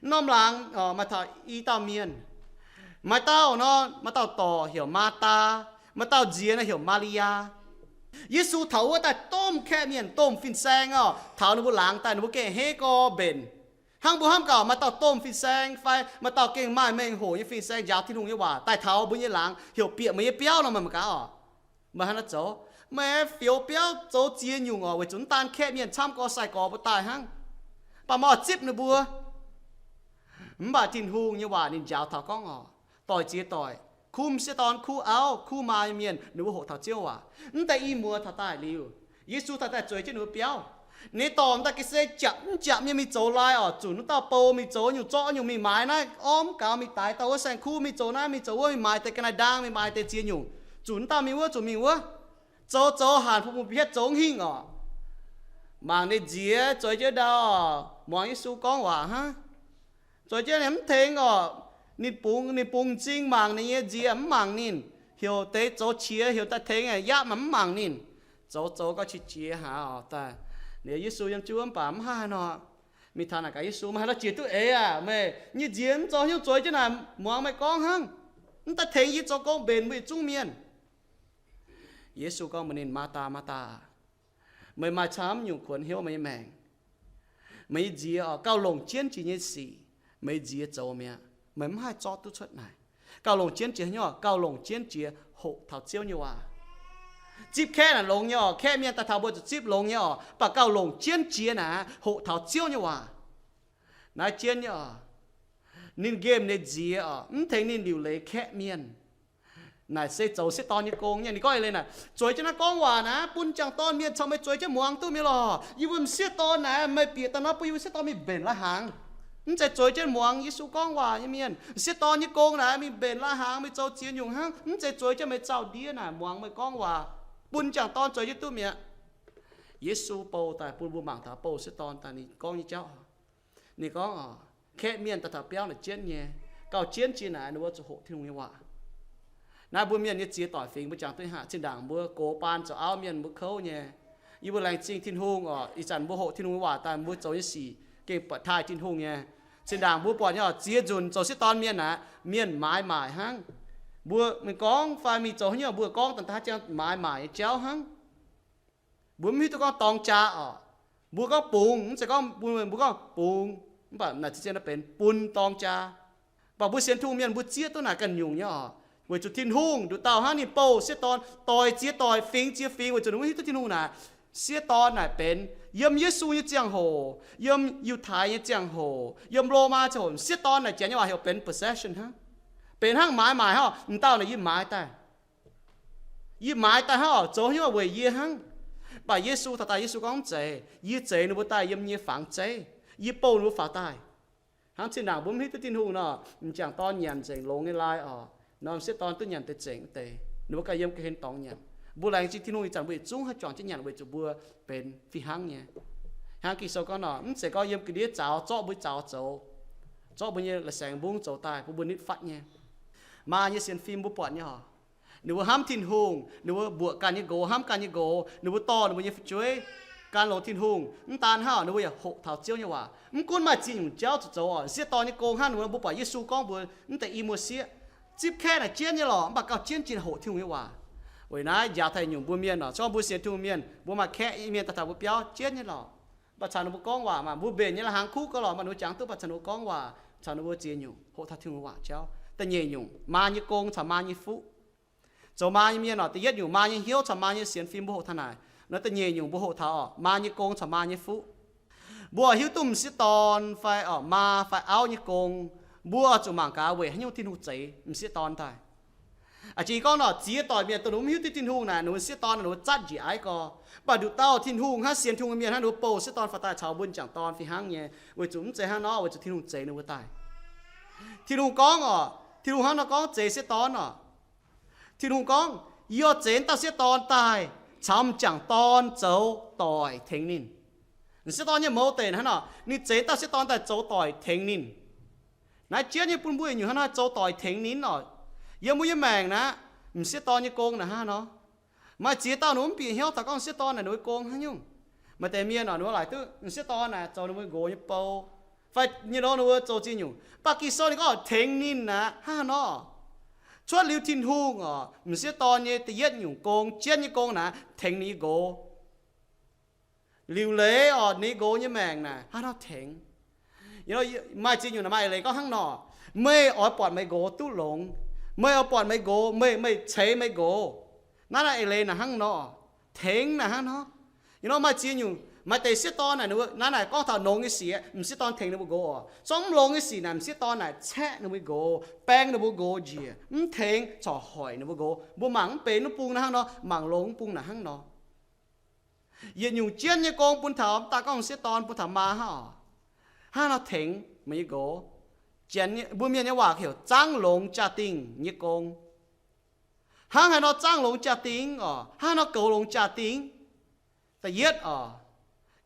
Norm laangz oc, maaih taux i dauh mienh. Maaih dauh nor, maaih dauh dorc heuc Maa^taa, maaih dauh nziex nor heuc Maa^li^yaa. Yesu taux wuov daaih domh kaeqv mienh, domh fin-saeng oc, taux ninh mbuo laangz daaih, ninh mbuo gengh hei gorx mbenc. Hnangv mbuo hnamv gaax, maaih dauh domh fin-saeng fai maaih dauh gengh maaih mengh hoc nyei fin-saeng njaaux Tin-Hungh nyei waac daaih taux mbuo nyei laangz, heuc bieqc meih nyei biauv nor, meih mangc gaax oc. Meih hnangv naaiv zoux, meih fioux biauv zoux ziex nyungc oc, weic zuqc mv daan kaeqv mienh, camv gorx sai-gorx mbuo daaih hnangv, mv baac meih oix zipv ninh mbuo. Mv baac Tin-Hungh nyei waac ninh njaaux taux gorngv oc, doic ziex doic, kuv m'sieqv dorn, kuv auv, kuv maa nyei mienh, ninh mbuo hoqc taux Ziouv waac. Mv deix i muoz taux daaih liuz, Yesu taux daaih zueiz jienv ninh mbuo biauv. Ninh dorh m'daaih ga'sie japc mv japc mienh mingh zoux lai oc, zunc wuov dauh bou mingh zoux nyungc zorqv nyungc mingh maaiz naaiv orv mv gaux, mingh daix dauh wuov saeng-kuv, mingh zoux naaiv mingh zoux wuov, mingh maaiz deix ga'naaiv ndaang, mingh maaiz deix ziex nyungc, zunc wuov dauh mingh wuov, zunc mingh wuov, zoux zoux hanc fu mbuo hietv zoux mv hingh oc. Mangc ninh nziex zueiz jienv ndau, muangx Yesu gorngv waac hnangv. Zueiz jienv mv tengx oc. Ninh bungx, ninh bungx m'zing mangc ninh nyei nziex mv mangc ninh. Heuc deix zoux qiex heuc daaih tengx, yapv mv mangc ninh. Zoux zoux gau qiex jiez haic oc daaih. Liuz Yesu yiem jienv wuov mv baac mv haih haaix nor. Mingh taux naaic gaax Yesu, meih haaix nor jiex duqv eix aac? Meih nyei nziex mv zoux hnyouv zueiz jienv naaic muangx meih gorngv hnangv, mv daaih tengx yie zoux gong mbenc mbuo yietc zungv mienh. Yesu gorngv mbuox ninh, Maathaa, Maathaa, meih maaih camv nyungc kuonx hnyouv meih nyei maengc. Meih nyei nziex oc, gauh longc jienv jiex nyei sic meih nyei nziex zoux mi'aqv. Meih mv haih zorqv duqv cuotv naaic. Gauh longc jienv jiex hnyouv, gauh longc jienv jiex hoqc taux Ziouv nyei waac. Zipv kaeqv naaic longx nyei oc, kaeqv mienh daaih taux mbuo zuqc zipv longx nyei oc, mv baac gauh longc jienv jiex naaic hoqc taux Ziouv nyei waac. Naaiv jienv nyei oc. Ninh nqemh ninh nziex oc, mv tengx ninh liuc leiz kaeqv mienh. Naaic se zoux sieqv dorn nyei gong nyei. Ninh gorngv eix leiz naaic, zueiz jienv naaiv gorngv waac naaic bun m'jangc dorn mienh caux meih zueiz jienv muangx duqv mi'aqv lorqc. Yie mbuo m'sieqv dorn naaic, meih bieqc daaih nor bun yie mbuo sieqv dorn mingh mbenc lai-hnaangx. Mv zeiz zueiz jienv muangx Yesu gorngv waac nyei mienh. M'sieqv dorn nyei gong naaic mingh mbenc lai-hnaangx, mingh zoux ziex nyungc hnangv. Mv zeiz zueiz jienv meih zaux ndiev naaic muangx meih gorngv waac, bun m'jangc dorn zueiz jienv duqv mi'aqv. Yesu bou daaih bun mbuo mangc taux bou sieqv dorn daaih ninh gorngv nyei jauv. Ninh gorngv, kaeqv mienh daaih taux biauv naaic jienv nyei, gauh jienv jiex naaic ninh mbuo zuqc hoqc Tin-Hungh nyei waac. Naaiv mbuo mienh nyei ziex doic fingx mbuo jangx duqv haic. Zinh ndaangc mbuo gox baan zoux auv mienh mbuo kouv nyei. Yie mbuo laengz zingh Tin-Hungh oc, ih zanc mbuo hoqc Tin-Hungh nyei waac daaih mbuo zoux nyei sic gengh buatc taaih Tin-Hungh nyei. Zinh ndaangc mbuo buatc nyei oc, ziex nzunc zoux sieqv dorn mienh naaic, mienh maaiz maaic hnangv. Mbuo mingh gorngv fai mingh zoux haaix nyungc mbuo gorngv daaih haaix jangx maaiz maaic nyei jauv hnangv. Mbuo mv hiuv duqv gorngv dorng jaa oc. Mbuo gorngv bungx, mv zeiz gorngv bun, mbuo gorngv bungx, mv baac naaic zien-zien naaiv benx bun dorng jaa. Mv baac mbuo sienx Tin-Hungh mienh mbuo zieqv duqv naaic ganh nyungc nyei oc. Weic zuqc Tin-Hungh nduqc dauh hnangv ninh bouh sieqv dorn, doix ziex doix, fingx ziex fingx, weic zuqc ninh mbuo hiuv duqv Tin-Hungh naaic, sieqv dorn naaic benx yiem Yesu nyei ziangh hoc, yiem Yiutai nyei ziangh hoc, yiem Lomaa ziangh hoc, sieqv dorn naaic janx nyei waac heuc benx possession hnangv. Benx hnangv maaiz maaic hnangv, m'dauh naaic yie maaiz daaih. Yie maaiz daaih hnangv oc, zoux hnyouv weic yie hnangv. Mv baac Yesu taux daaih, Yesu gorngv mv zeiz. Yie zeix ninh mbuo daaih yiem nyei fangx zeiv. Yie bouh ninh mbuo faaux daaih. Hnangv zinh ndaangc mbuo mv hiuv duqv Tin-Hungh nor, m'jangc dorn nyanc nzengc longx nyei lai oc. Norm sieqv dorn duqv nyanc deix zengc wuov deix. Ninh mbuo ganh yiem ga'hlen dorngx nyanc. Mbuo laengz zingh Tin-Hungh ih zanc mbuo yietc zungv haih juangc jienv nyanc weic zuqc mbuo benx fih hnangv nyei. Hnangv Ging-Sou gorngv nor, mv zeiz gorngv yiem ga'ndiev zaux zorqv mbuo zaux zoux, zorqv mbuo nyei la'saengx mbungv zoux daaih bun mbuo nitv fatv nyei. Maa nyei sienx fim mbuo buatc nyei oc. Ninh mbuo hnamv Tin-Hungh, ninh mbuo mbuoqc ganh nyei nqox, hnamv ganh nyei nqox, ninh mbuo dorh ninh mbuo nyei fu'jueiv gan longx Tin-Hungh. Mv daan hnangv, ninh mbuo yaac hoqc taux Ziouv nyei waac. Mv gunv maaih ziex nyungc jauv zuqc zoux oc, sieqv dorn nyei gong hnangv, ninh mbuo buatc Yesu gorngv mbuox mv deix i muoz-sieqv, zipv kaeqv naaic jienv nyei lorqc, mv baac gauh jienv jiex hoqc Tin-Hungh nyei waac. Weic naaiv njaaux taux nyungc mbuo mienh oc, se gorngv mbuo sienx Tin-Hungh mienh, mbuo maaih kaeqv mienh daaih taux mbuo biauv jienv nyei lorqc, mv baac caux ninh mbuo gorngv waac maah, mbuo mbenc nyei la'hnaangx kuv gau lorqc, mv baac ninh mbuo jangx duqv, mv baac caux ninh mbuo gorngv waac, caux ninh mbuo ziex nyungc hoqc taux Tin-Hungh waac jauv. Da'nyeic nyungc, maa nyei gong caux maa nyei fuqv. Zoux maa nyei mienh oc, da'yietv nyungc maa nyei hnyouv caux maa nyei sienx fim mbuo hoqc taux naaic. Nor da'nyeic nyungc mbuo hoqc taux oc, maa nyei gong caux maa nyei fuqv. Mbuo hiuv duqv m'sieqv dorn fai oc maa fai auv nyei gong, mbuo zuqc mangc gaax weic haaix nyungc Tin-Hungh zeix m'sieqv dorn daaih. Aa, jiex gorngv nor, ziex doic mienh dongh mv hiuv duqv Tin-Hungh naaic, ninh mbuo sieqv dorn ninh mbuo zatv njiec aiv gau. Mv baac nduqc dauh Tin-Hungh hnangv, sienx Tin-Hungh mienh hnangv, ninh mbuo bouh sieqv dorn faaux daaih caux mbuo m'jangc dorn fih hnangv nyei, weic zuqc mv zeiz hnangv nor, weic zuqc Tin-Hungh zeix ninh mbuo daaih. Tin-Hungh gorngv oc, Tin-Hungh hnangv nor gorngv zeix sieqv dorn oc. Tin-Hungh gorngv, yie oix zeix dauh sieqv dorn daaih caux m'jangc dorn zoux doic tengx ninh. M'sieqv dorn nyei mouz deix hnangv nor, ninh zeix dauh sieqv dorn daaih zoux doic tengx ninh. Naaiv jienv nyei bun mbuo nyungc hnangv nor zoux doic tengx ninh oc. Yiem mbuo nyei maengc naaiv, m'sieqv dorn nyei gong naaic hnangv nor. Maaih ziex dauh ninh mv bieqc hnyouv taux gorngv m'sieqv dorn naaic ninh mbuo gong haaix nyungc. Maaih deix mienh oc, ninh mbuo laaic duqv m'sieqv dorn naaic zoux ninh mbuo nqox nyei bou, fai nyei nor ninh mbuo zoux ziex nyungc. Mv baac Ging-Sou ninh gorngv tengx ninh naaic hnangv haaix nor. Cuotv liuz Tin-Hungh oc, m'sieqv dorn nyei da'yietv nyungc gong, jienv nyei gong naaic tengx ninh nyei nqox. Liuc leiz oc, ninh nqox nyei maengc naaic hnangv haaix nor tengx. Maaih ziex nyungc naaic maaih eix leiz gorngv hnangv nor, meih oix buatc meih nqox duqv longx, meih oix buatc meih nqox, meih, meih ceix meih nqox. Naaiv naaiv eix leiz naaic hnangv nor, tengx naaic hnangv nor. Yie nor maaih ziex nyungc, maaih deix sieqv dorn naaic, naaiv naaic gorngv taux longx nyei sic, m'sieqv dorn tengx ninh mbuo nqox oc. Zorqv mv longx nyei sic naaic, m'sieqv dorn naaic caeqv ninh mbuo nqox, baeng ninh mbuo nqox njiec, mv tengx corc hoic ninh mbuo nqox. Mbuo mangc mv benx wuov bung naaiv hnangv nor, mangc longx wuov bung naaic hnangv nor. Yietc nyungc jienv nyei gong bun taux, mv daan gorngv m'sieqv dorn bun taux maa hnangv oc, hnangv nor tengx meih nyei nqox. Janx, mbuo mienh nyei waac heuc zaangv longx jaa-dingh nyei gong. Hnangv haaix nor zaangv longx jaa-dingh oc, hnangv haaix nor goux longx jaa-dingh? Da'yietv oc,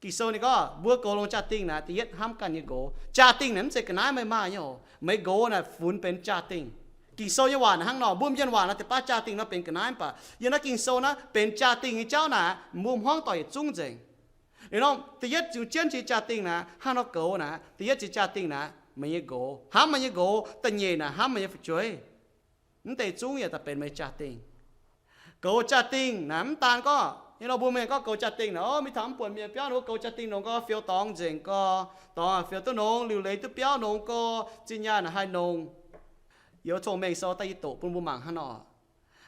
Ging-Sou ninh gorngv mbuo goux longx jaa-dingh naaic, da'yietv hnamv ganh nyei nqox. Jaa-dingh naaic mv zeiz ga'naaiv meih maah nyei oc. Meih nqox naaic funx benx jaa-dingh. Ging-Sou nyei waac naaic hnangv nor, mbuo mienh waac naaic deix baav jaa-dingh nor benx ga'naaiv, mv baac yiem naaiv Ging-Sou naaiv benx jaa-dingh nyei jauv naaic, mbuo hmuangv doic yietc zungv nzengc. Liuz nor, da'yietv zungv jienv jiex jaa-dingh naaic, hnangv nor goux naaic, da'yietv jiex jaa-dingh naaic, meih nyei nqox. Hnamv meih nyei nqox. Da'nyeic naaic, hnamv meih nyei fu'jueiv. Mv deix zungv yaac daaih benx meih jaa-dingh. Goux jaa-dingh naaic mv daan gorngv, yie nor mbuo mienh gorngv goux jaa-dingh naaic, o, mingh taux mv buonc mienh biauv ninh mbuo goux jaa-dingh nongx gau, fiou dorngx nzengc gau, dorngx fiou duqv nongx, liuc leiz duqv biauv nongx gau, zinh nyaanh naaic haih nongx. Yiem Cong-Mengh Sou da'yietv doqc bun mbuo mangc hnangv nor.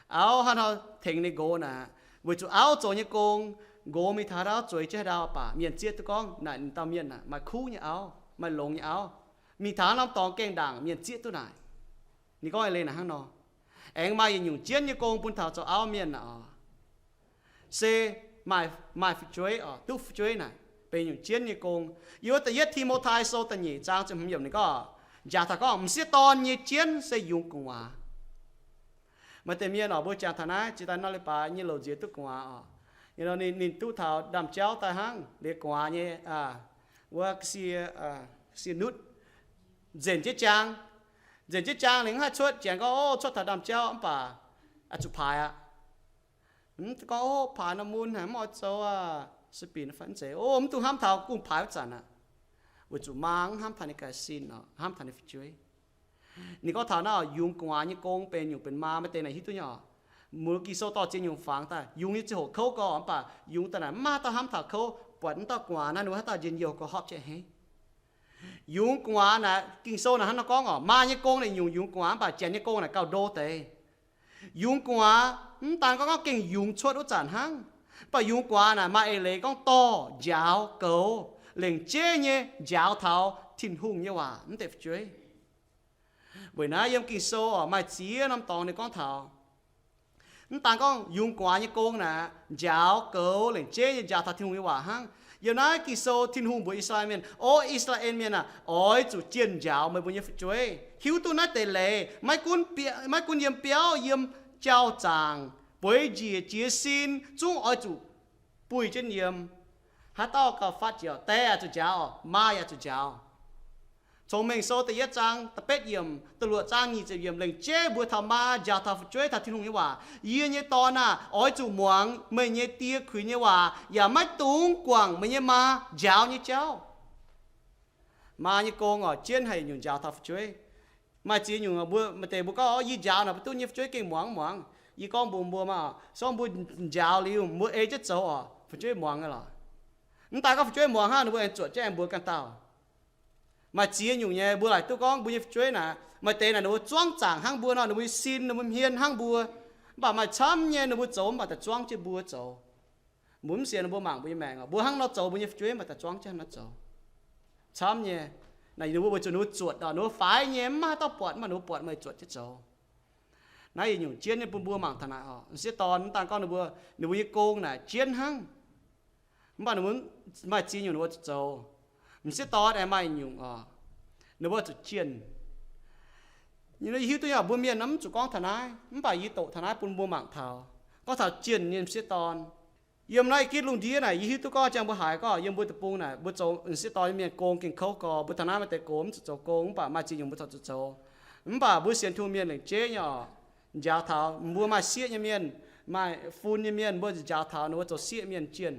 Auv hnangv nor tengx ninh nqox naaic, weic zuqc auv zoux nyei gong, nqox mingh taux haaix dauh zueiz jienv haaix dauh baac mienh zieqv duqv gorngv naaic ninh dauh mienh naaic maaih kuv nyei auv, maaih longx nyei auv. Mingh taux haaix norm dorngx gaengh ndaangc mienh zieqv duqv naaic. Ninh gorngv eix leiz naaic hnangv nor. Aengx maaih yietc nyungc jienv nyei gong bun taux zoux auv mienh naaic oc, se maaih, maaih fu'jueiv oc, duqv fu'jueiv naaic benx nyungc jienv nyei gong. Yiem wuov da'yietv Ti^mo^tai Sou da'nyeic zaang ziepc hmz yiemc ninh gorngv, njaaux taux gorngv m'sieqv dorn nyei jienv se yungz gu'nguaaz. Maaih deix mienh oc, mbuo jangx taux naaiv, jiex daaih nor leiz-baaix nyei louc nziex duqv gu'nguaaz oc. Ninh, ninh duqv taux ndaamv-jauv daaih hnangv, liuz gu'nguaaz nyei, wuov ga'sie, ga'sie nutv, nzenc jienv jaang. Nzenc jienv jaang liuz mv haih cuotv, janx gorngv, o, cuotv taux ndaamv-jauv mv baac zuqc paaix aqv. Mv gorngv, o, paaix nor mun haic, mv oix zoux aqv, se binc fai mv zeiz, o, mv dungx hnamv taux kungx paaix wuov zanc aqv. Weic zuqc maa mv hnamv taux ninh gaax sin oc, hnamv taux ninh fu'jueiv. Ninh gorngv taux naaiv oc, yungz gu'nguaaz nyei gong benx nyungc benx maa, maaih deix naaic hiuv duqv nyei oc. Muoz Ging-Sou dorh ziex nyungc fangx daaih, yungz nyei ziangh hoc kouv gau mv baac yungz daaih naaic mv maaih haaix dauh hnamv taux kouv, buatc mv dauh gu'nguaaz naaiv ninh mbuo haaix dauh njien-youh gox hopv jiex hei. Yungz gu'nguaaz naaic, Ging-Sou naaic hnangv nor gorngv oc, maa nyei gong naaic nyungc yungz gu'nguaaz mv baac janx nyei gong naaic gauh ndo deix. Yungz gu'nguaaz mv daan gorngv gorngv gengh yungz cuotv wuov zanc hnangv, mv baac yungz gu'nguaaz naaic maaih eix leiz gorngv dorh, njaaux, goux, lengc jeiv nyei njaaux taux Tin-Hungh nyei waac mv deix fu'jueiv. Weic naaiv yiem Ging-Sou oc, maaih ziex norm dorngx ninh gorngv taux, mv daan gorngv yungz gu'nguaaz nyei gong naaic, njaaux, goux, lengc jeiv nyei njaaux taux Tin-Hungh nyei waac hnangv. Yiem naaiv Ging-Sou Tin-Hungh mbuox I^saa^laa^en Mienh, O I^saa^laa^en Mienh aah! Oix zuqc jienh njaaux meih mbuo nyei fu'jueiv. Hiuv duqv naaiv deix leiz, maiv gunv, maiv gunv yiem biauv, yiem jauv-zaangc, Bueix njiec jiez sin zungv oix zuqc buih jienv yiem. Haaix dauh gauh fatv jiex, die yaac zuqc njaaux, maa yaac zuqc njaaux. Cong-Mengh Sou da'yietv zaang da'betv yiemc, da'luoqc zaang nyic ziepc yiemc lengc jeiv mbuox taux maa njaaux taux fu'jueiv taux Tin-Hungh nyei waac, Yie nyei dorn aah! Oix zuqc muangx meih nyei die kuinx nyei waac, yaac maiv dungx guangc meih nyei maa njaaux nyei jauv. Maa nyei gong oc, jienv haic nyungc njaaux taux fu'jueiv. Maaih ziex nyungc mbuo maaih deix mbuo gorngv, Yie njaaux naaic mbuo duqv nyei fu'jueiv gengh muangx muangx. Yie gorngv mbuox mbuo maah, se gorngv mbuo njaaux liuz mbuo ei jienv zoux oc, fu'jueiv muangx nyei lorqc. Mv daaih gorngv fu'jueiv muangx hnangv, ninh mbuo aengx zuotc jienv aengx mbuox ganh dauh. Maaih ziex nyungc nyei mbuo laaic duqv gorngv mbuo nyei fu'jueiv naaic, maaih deix naaic ninh mbuo zuangv zaangc hnangv mbuo nor, ninh mbuo nyei sin, ninh mbuo hmien hnangv mbuo. Mv baac maaih camv nyei ninh mbuo zoux mv baac daaih zuangv jienv mbuo zoux. Mbuo mv sienx ninh mbuo mangc mbuo nyei maengc oc. Mbuo hnangv nor zoux mbuo nyei fu'jueiv mv baac daaih zuangv jienv hnangv nor zoux. Camv nyei. Naaic ninh mbuo weic zuqc ninh mbuo zuotc oc, ninh mbuo faix nyei, mv maaih haaix dauh buatc, mv baac ninh mbuo buatc meih zuotc jienv zoux. Naaiv yietc nyungc jienv nyei bun mbuo mangc taux naaic oc. M'sieqv dorn mv daan gorngv ninh mbuo, ninh mbuo nyei gong naaic jienv hnangv. Mv baac ninh mbuo maaih ziex nyungc ninh mbuo zuqc zoux. M'sieqv dorn aengx maaih nyungc oc, ninh mbuo zuqc jienh. Yie hiuv duqv nyei, mbuo mienh mv zuqc gorngv taux naaiv, mv baac yie doqc taux naaiv bun mbuo mangc taux. Gorngv taux jienh nyei m'sieqv dorn. Yiem naaiv ginv lungh ndiev naaic yie hiuv duqv gorngv jangx mbuo haiz gorngv yiem mbuo deic-bung naaic mbuo zoux m'sieqv dorn nyei mienh gong gengh kouv gorx. Mbuo taux naaiv maaih deix gox mv zuqc zoux gong, mv baac maaih ziex nyungc mbuo corc zuqc zoux. Mv baac mbuo sienx Tin-Hungh mienh lengc jeiv nyei oc, njaaux taux mbuo maaih sieqv nyei mienh, maaih fun nyei mienh, mbuo njaaux taux ninh mbuo zoux sieqv mienh jienh.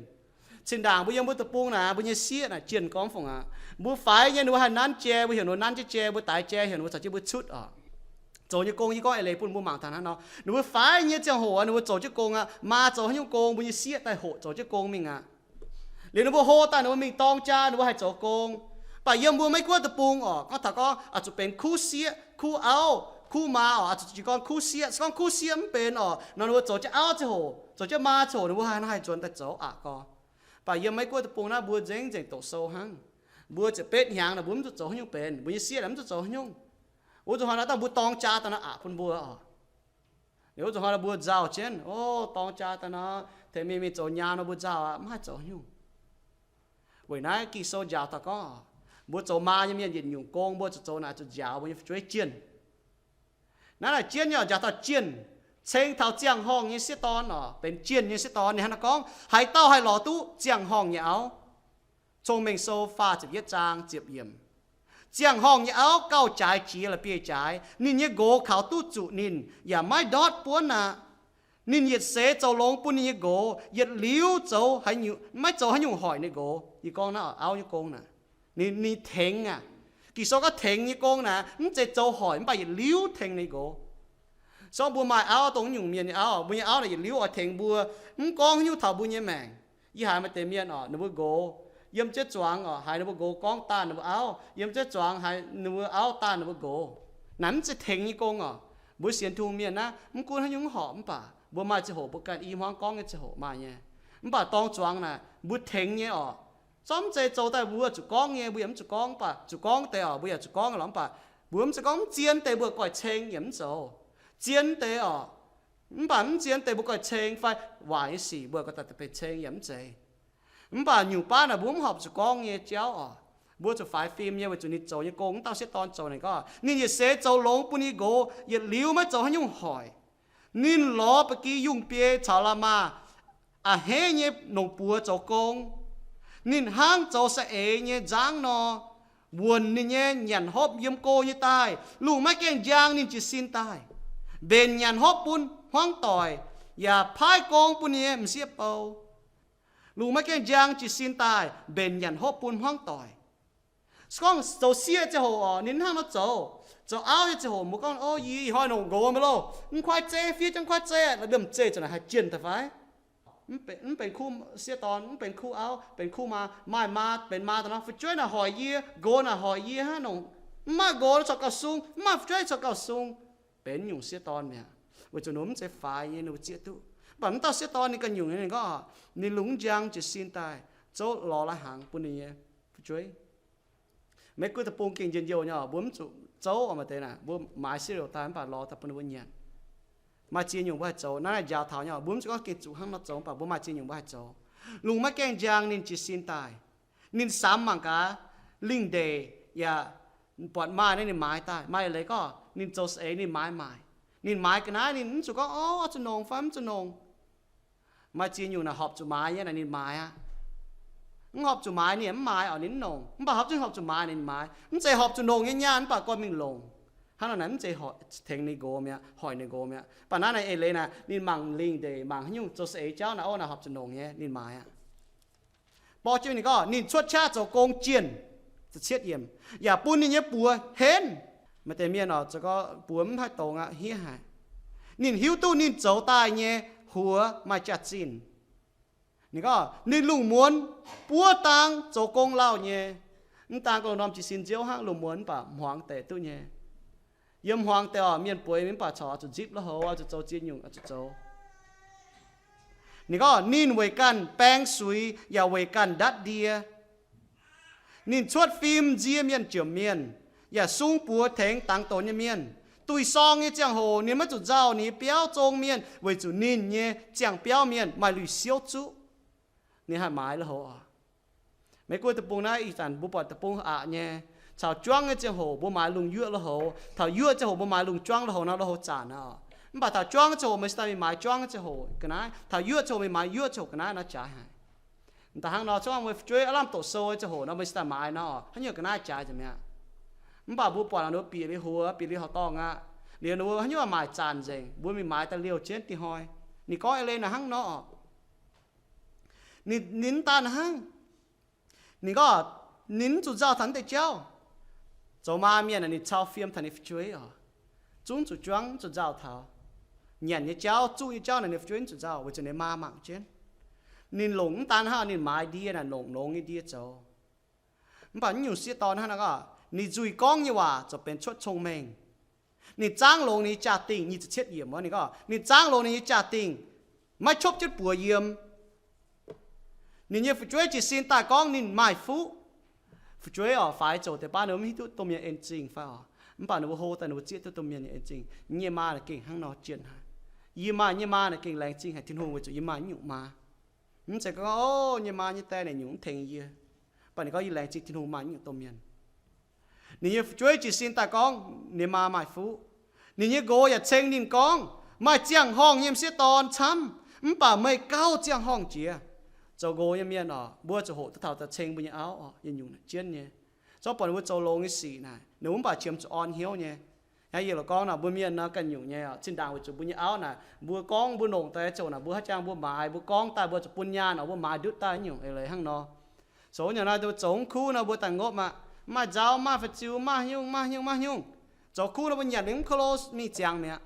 Cin-ndaangc mbuo yiem mbuo deic-bung naaic, mbuo nyei sieqv naaic jienh gorngv fungc aqv. Mbuo faix nyei ninh mbuo haih nanv jai, mbuo heuc ninh mbuo nanv jienv jai, mbuo daix jai heuc ninh mbuo caux jienv mbuo cutv oc. Zoux nyei gong yie gorngv eix leiz bun mbuo mangc taux hnangv nor. Ninh mbuo faix nyei ziangh hoc ninh mbuo zoux jienv gong aqv, maa zoux haaix nyungc gong, mbuo nyei sieqv daaih hoqc zoux jienv gong mingh aqv. Liuz ninh mbuo hlo daaih ninh mbuo mingh dorng jaa ninh mbuo haih zoux gong. Mv baac yiem mbuo Meiv Guoqv deic-bung oc, gorngv taux gorngv oix zuqc benx kuv sieqv, kuv auv, kuv maa oc, oix zuqc jiez gorn kuv sieqv. Se gorngv kuv sieqv mv benx oc nor, ninh mbuo zoux jienv auv ziangh hoc, zoux jienv maa ziangh hoc ninh mbuo haih nzuonx daaih zoux aqv gorx. Mv baac yiem Meiv Guoqv deic-bung naaiv mbuo nzengc nzengc doqc sou hnangv. Mbuo ziepc betv hnyangx naaic mbuo mv zuqc zoux haaix nyungc benx, mbuo nyei sieqv naaic mv zuqc zoux haaix nyungc. Wuov zuqc hnoi naaiv dangh mbuo dorng jaa daaih nor aqc bun mbuo oc. Wuov zuqc hnoi naaiv mbuo nzauh jienv, o, dorng jaa daaih nor, tengx mingh mingh zoux nyaam nor mbuo nzauh aqv, mv haih zoux haaix nyungc. Weic naaiv Ging-Sou njaaux taux gorngv, mbuo zoux maa nyei mienh yietc nyungc gong mbuo zuqc zoux naaic zuqc njaaux mbuo nyei fu'jueiv jienh. Naaiv naaic jienv nyei oc, njaaux taux jienh, ceng taux ziangh horngh nyei sieqv dorn oc, benx jienh nyei sieqv dorn. Ninh hnangv naaiv gorngv, haaix dauh haih lorz duqv ziangh horngh nyei auv? Cong-Mengh Sou faah ziepc yietv zaang ziepc yiemc. Ziangh horngh nyei auv gauh jaaix jiex la'bieiv-jaaix. Ninh nyei nqox kaux duqv zuqc ninh, yaac maiv ndortv buonv aqv. Ninh yietc seix zoux longx bun ninh nyei nqox, yietc liuz zoux haaix nyungc, maiv zoux haaix nyungc hoic ninh nqox. Yie gorngv naaiv auv nyei gong naaic, ninh, ninh tengx aqv. Ging-Sou gorngv tengx nyei gong naaic, mv zeiz zoux hoic, mv baac yietc liuz tengx ninh nqox. Se gorngv mbuo maaih auv, dongh nyungc mienh nyei auv, mbuo nyei auv naaic yietc liuz oix tengx mbuo, mv gorngv haaix nyungc taux mbuo nyei maengc. Yie haiz maaih deix mienh oc, ninh mbuo nqox yiem ziepv zuangx oc, haiz ninh mbuo nqox gorngv daanh ninh mbuo auv, yiem ziepv zuangx haiz ninh mbuo auv daanh ninh mbuo nqox. Naaic mv zeiz tengx nyei gong oc. Mbuo sienx Tin-Hungh mienh naaiv, mv gunv haaix nyungc horpc mv baac, mbuo maaih ziangh hoc mbuo ganh i hmuangv gorngv nyei ziangh hoc maaih nyei. Mv baac dorng zuangx naaic mbuo tengx nyei oc. Zorqv mv zeiz zoux daaih mbuo zuqc gorngv nyei, mbuo yaac mv zuqc gorngv, mv baac zuqc gorngv deix oc, mbuo yaac zuqc gorngv lorqc. Mv baac mbuo mv zeiz gorngv mv zien deix mbuo goiv ceng yaac mv zoux. Zien deix oc, mv baac mv zien deix mbuo goiv ceng fai waaic nyei sic mbuo goiv daaih daaih benx ceng yaac mv zeiz. Mv baac nyungc baav naaic mbuo mv horpc zuqc gorngv nyei jauv oc. Mbuo zuqc faix fim nyei weic zuqc ninh zoux nyei gong, mv dauh sieqv dorn zoux ninh gorngv, ninh yietc seix zoux longx bun ninh nqox, yietc liuz maiv zoux haaix nyungc hoic. Ninh lorz ba'gi yungh biei caux la'maah a'hneiv nyei nongc buoz zoux gong. Ninh hnangv zoux saeng-eix nyei nzangv nor, wuonc ninh nyei nyanc hopv yiem go nyei daaih. Lungh maiv gaengh njang ninh jiez sin daaih, mbenc nyanc hopv bun hmuangv doic, yaac paaiv gong bun ninh nyei m'sieqv bou. Lungh maiv gaengh njang jiez sin daaih, mbenc nyanc hopv bun hmuangv doic. Se gorngv zoux sieqv ziangh hoc oc, ninh hnangv nor zoux. Zoux auv nyei ziangh hoc mbuo gorngv, o, yie ih hnoi nongc nqox mv loh, mv kuaaiv zeiv, fiev jienv kuaaiv zeiv, liemh zeih zoux naaic haih jienh daaih fai? Mv benx, mv benx kuv sieqv dorn, mv benx kuv auv, benx kuv maa, maaih maa benx maa daaih nor, fu'jueiv naaic hoic yie, nqox naaic hoic yie hnangv nor. Mv maaih nqox corc gauh sung, mv maaih fu'jueiv corc gauh sung. Benx nyungc sieqv dorn mi'aqv, weic zuqc ninh mbuo mv zeiz faix nyei, ninh mbuo zieqv duqv. Mv baac mv dauh sieqv dorn ninh ganh nyungc nyei, ninh gorngv ninh lungh mv njang jiez sin daaih zouv lorz lai-hnaangx bun ninh nyei fu'jueiv. Maiv gunv deic-bung gengh njien-youh nyei oc, mbuo mv zuqc zouv oc, maaih deix naaic mbuo maaiz cereal daaih mv baac lorz daaih bun ninh mbuo nyanc. Maaih ziex nyungc mbuo haih zoux. Naaiv njaaux taux nyei oc, mbuo mv zuqc gorngv gengh zuqc hnangv nor zoux, mv baac mbuo maaih ziex nyungc mbuo haih zoux. Lungh maiv gaengh njang ninh jiez sin daaih. Ninh samx mangc gaax, lingh ndeic yaac buatc maaih naaiv ninh maaiz daaih. Maaih eix leiz gorngv ninh zoux saeng-eix ninh maaiz maaic. Ninh maaiz ga'naaiv ninh mv zuqc gorngv, o, zuqc nongc fai mv zuqc nongc. Maaih ziex nyungc naaic horpc zuqc maaiz nyei naaic ninh maaiz aqv. Mv horpc zuqc maaiz ninh mv maaiz oc, ninh mv nongc. Mv baac horpc zuqc, horpc zuqc maaiz ninh maaiz. Mv zeiz horpc zuqc nongc nyei nyaanh mv baac gorngv mingh longc. Hnangv nor naaic mv zeiz tengx ninh nqox mi'aqv, hoic ninh nqox mi'aqv. Mv baac naaiv naaic eix leiz naaic ninh mangc lingh ndeic, mangc haaix nyungc zoux saeng-eix jauv naaic, o, naaic horpc zuqc nongc nyei ninh maaiz aqv. Borqv jienv ninh gorngv ninh cuotv qaqv zoux gong jienh, yaac bun ninh nyei buoz henv. Maaih deix mienh oc, zoux gong buoz mv haih dongz aqv, hniev haic. Ninh hiuv duqv ninh zoux daaih nyei huox maaih jaax-zinh. Ninh gorngv ninh lungh muonz buov dang zoux gong lauh nyei. Mv daan gong norm jiez sin nziouv hnangv, lungh muonz mv baac hmuangx deix duqv nyei. Yiem hmuangx deix oc, mienh bueix mv baac corc oix zuqc nzipc la'houc, oix zuqc zoux ziex nyungc, oix zuqc zoux. Ninh gorngv ninh weic ganh baeng suix yaac weic ganh ndatv ndie. Ninh cuotv fim nzie mienh jomc mienh, yaac sung buoz tengx dangx donx nyei mienh. Duih sorng nyei ziangh hoc ninh maiv zuqc nzauh ninh nyei biauv zong mienh, weic zuqc ninh nyei ziangh biauv mienh maaih lui-siouv zuqv. Ninh haih maaiz la'houc oc. Maiv gunv deic-bung naaiv ih zanc mbuo buatc deic-bung aqc nyei. Caux juangv nyei ziangh hoc mbuo maaiz lungh yuoqv la'houc, taux yuoqv ziangh hoc mbuo maaiz lungh juangv la'houc nor, la'houc zanc aqv oc. Mv baac taux juangv nyei ziangh hoc meih cingx daaih mingh maaiz juangv nyei ziangh hoc ga'naaiv, taux yuoqv ziangh hoc mingh maaiz yuoqv ziangh hoc ga'naaiv nor jaaix haic. Da'hnangv nor, zungv mbuo fu'jueiv aav lamh doqc sou nyei ziangh hoc nor, meih cingx daaih maaiz nor, haaix nyungc ga'naaiv jaaix nzengc mi'aqv. Mv baac mbuo buatc ninh mbuo bieqc liuz huox, bieqc liuz horqc dorngh aqv. Liuz ninh mbuo haaix nyungc maaih zanc nzengc, mbuo mingh maaiz daaih liouh jienv dieh hnoi. Ninh gorngv eix leiz naaic hnangv nor oc. Ninh, ninh mv daan hnangv. Ninh gorngv ninh mv zuqc nzauh taux naaiv deix jauv. Zoux maa mienh aah, ninh cau fiem taux ninh fu'jueiv oc. Zungv zuqc juangv, zuqc nzauh taux. Nyanc nyei jauv, zuqv nyei jauv naaic ninh fu'jueiv mv zuqc nzauh, weic zuqc ninh maa mangc jienv. Ninh longc mv daan hnangv, ninh maaiz ndie naaic, longc longx nyei ndie zoux. Mv baac mv nyungc sieqv dorn hnangv naaic gorngv, ninh nzuih gorngv nyei waac ziouc benx cuotv cong-mengh. Ninh zaangv longx ninh nyei jaa-dingh, nyic ziepc cietv yiemc wuov ninh gorngv, ninh zaangv longx ninh nyei jaa-dingh, maiv copv jienv buoz yiem. Ninh nyei fu'jueiv jiez sin daaih gorngv ninh maaih fuqv. Fu'jueiv oc, faix zoux deix baav ninh mbuo mv hiuv duqv domh mienh en zingh fai oc. Mv baac ninh mbuo hlo daaih ninh mbuo zieqv duqv domh mienh nyei en zingh. Yie nyei maa naaic gengh hnangv nor jienh haic. Yie maaih nyei maa naaic gengh laengz zingh haic Tin-Hungh weic zuqc yie maaih nyungc maa. Mv zeiz gorngv, o, nyei maa nyei die naaic nyungc mv tengx yie. Mv baac ninh gorngv yie laengz zingh Tin-Hungh maaih nyungc domh mienh. Ninh nyei fu'jueiv jiez sin daaih gorngv ninh maa maaih fuqv. Ninh nyei nqox yaac ceng ninh gorngv, maaih ziangh horngh nyei m'sieqv dorn camv, mv baac meih gauh ziangh horngh jiex. Zoux nqox nyei mienh oc, mbuo zuqc hoqc duqv taux da'ceng mbuo nyei auv oc, yietc nyungc naaic jienv nyei. Zorqv buatc ninh mbuo zoux longx nyei sic naaic, ninh mbuo mv baac qiemx zuqc orn hnyouv nyei. Hnangv yie lorqc gorngv nor, mbuo mienh nor ganh nyungc nyei oc, zinh ndaangc weic zuqc mbuo nyei auv naaic, mbuo gorngv mbuo longc daaih ziouc naaic, mbuo haaix jangx mbuo maaiz, mbuo gorngv daaih mbuo zuqc bun nyaanh oc, mbuo maaiz ndutv daaih nyungc eix leiz hnangv nor. Zoux nyungc naaiv, zoux mv kuv nor mbuo daaih ngopv aqv, maaih nzauh, maaih fu'ziux, maaih haaix nyungc, maaih haaix nyungc, maaih haaix nyungc. Zoux kuv nor mbuo nyanc mingh mv ko lo mingh ziangx mi'aqv.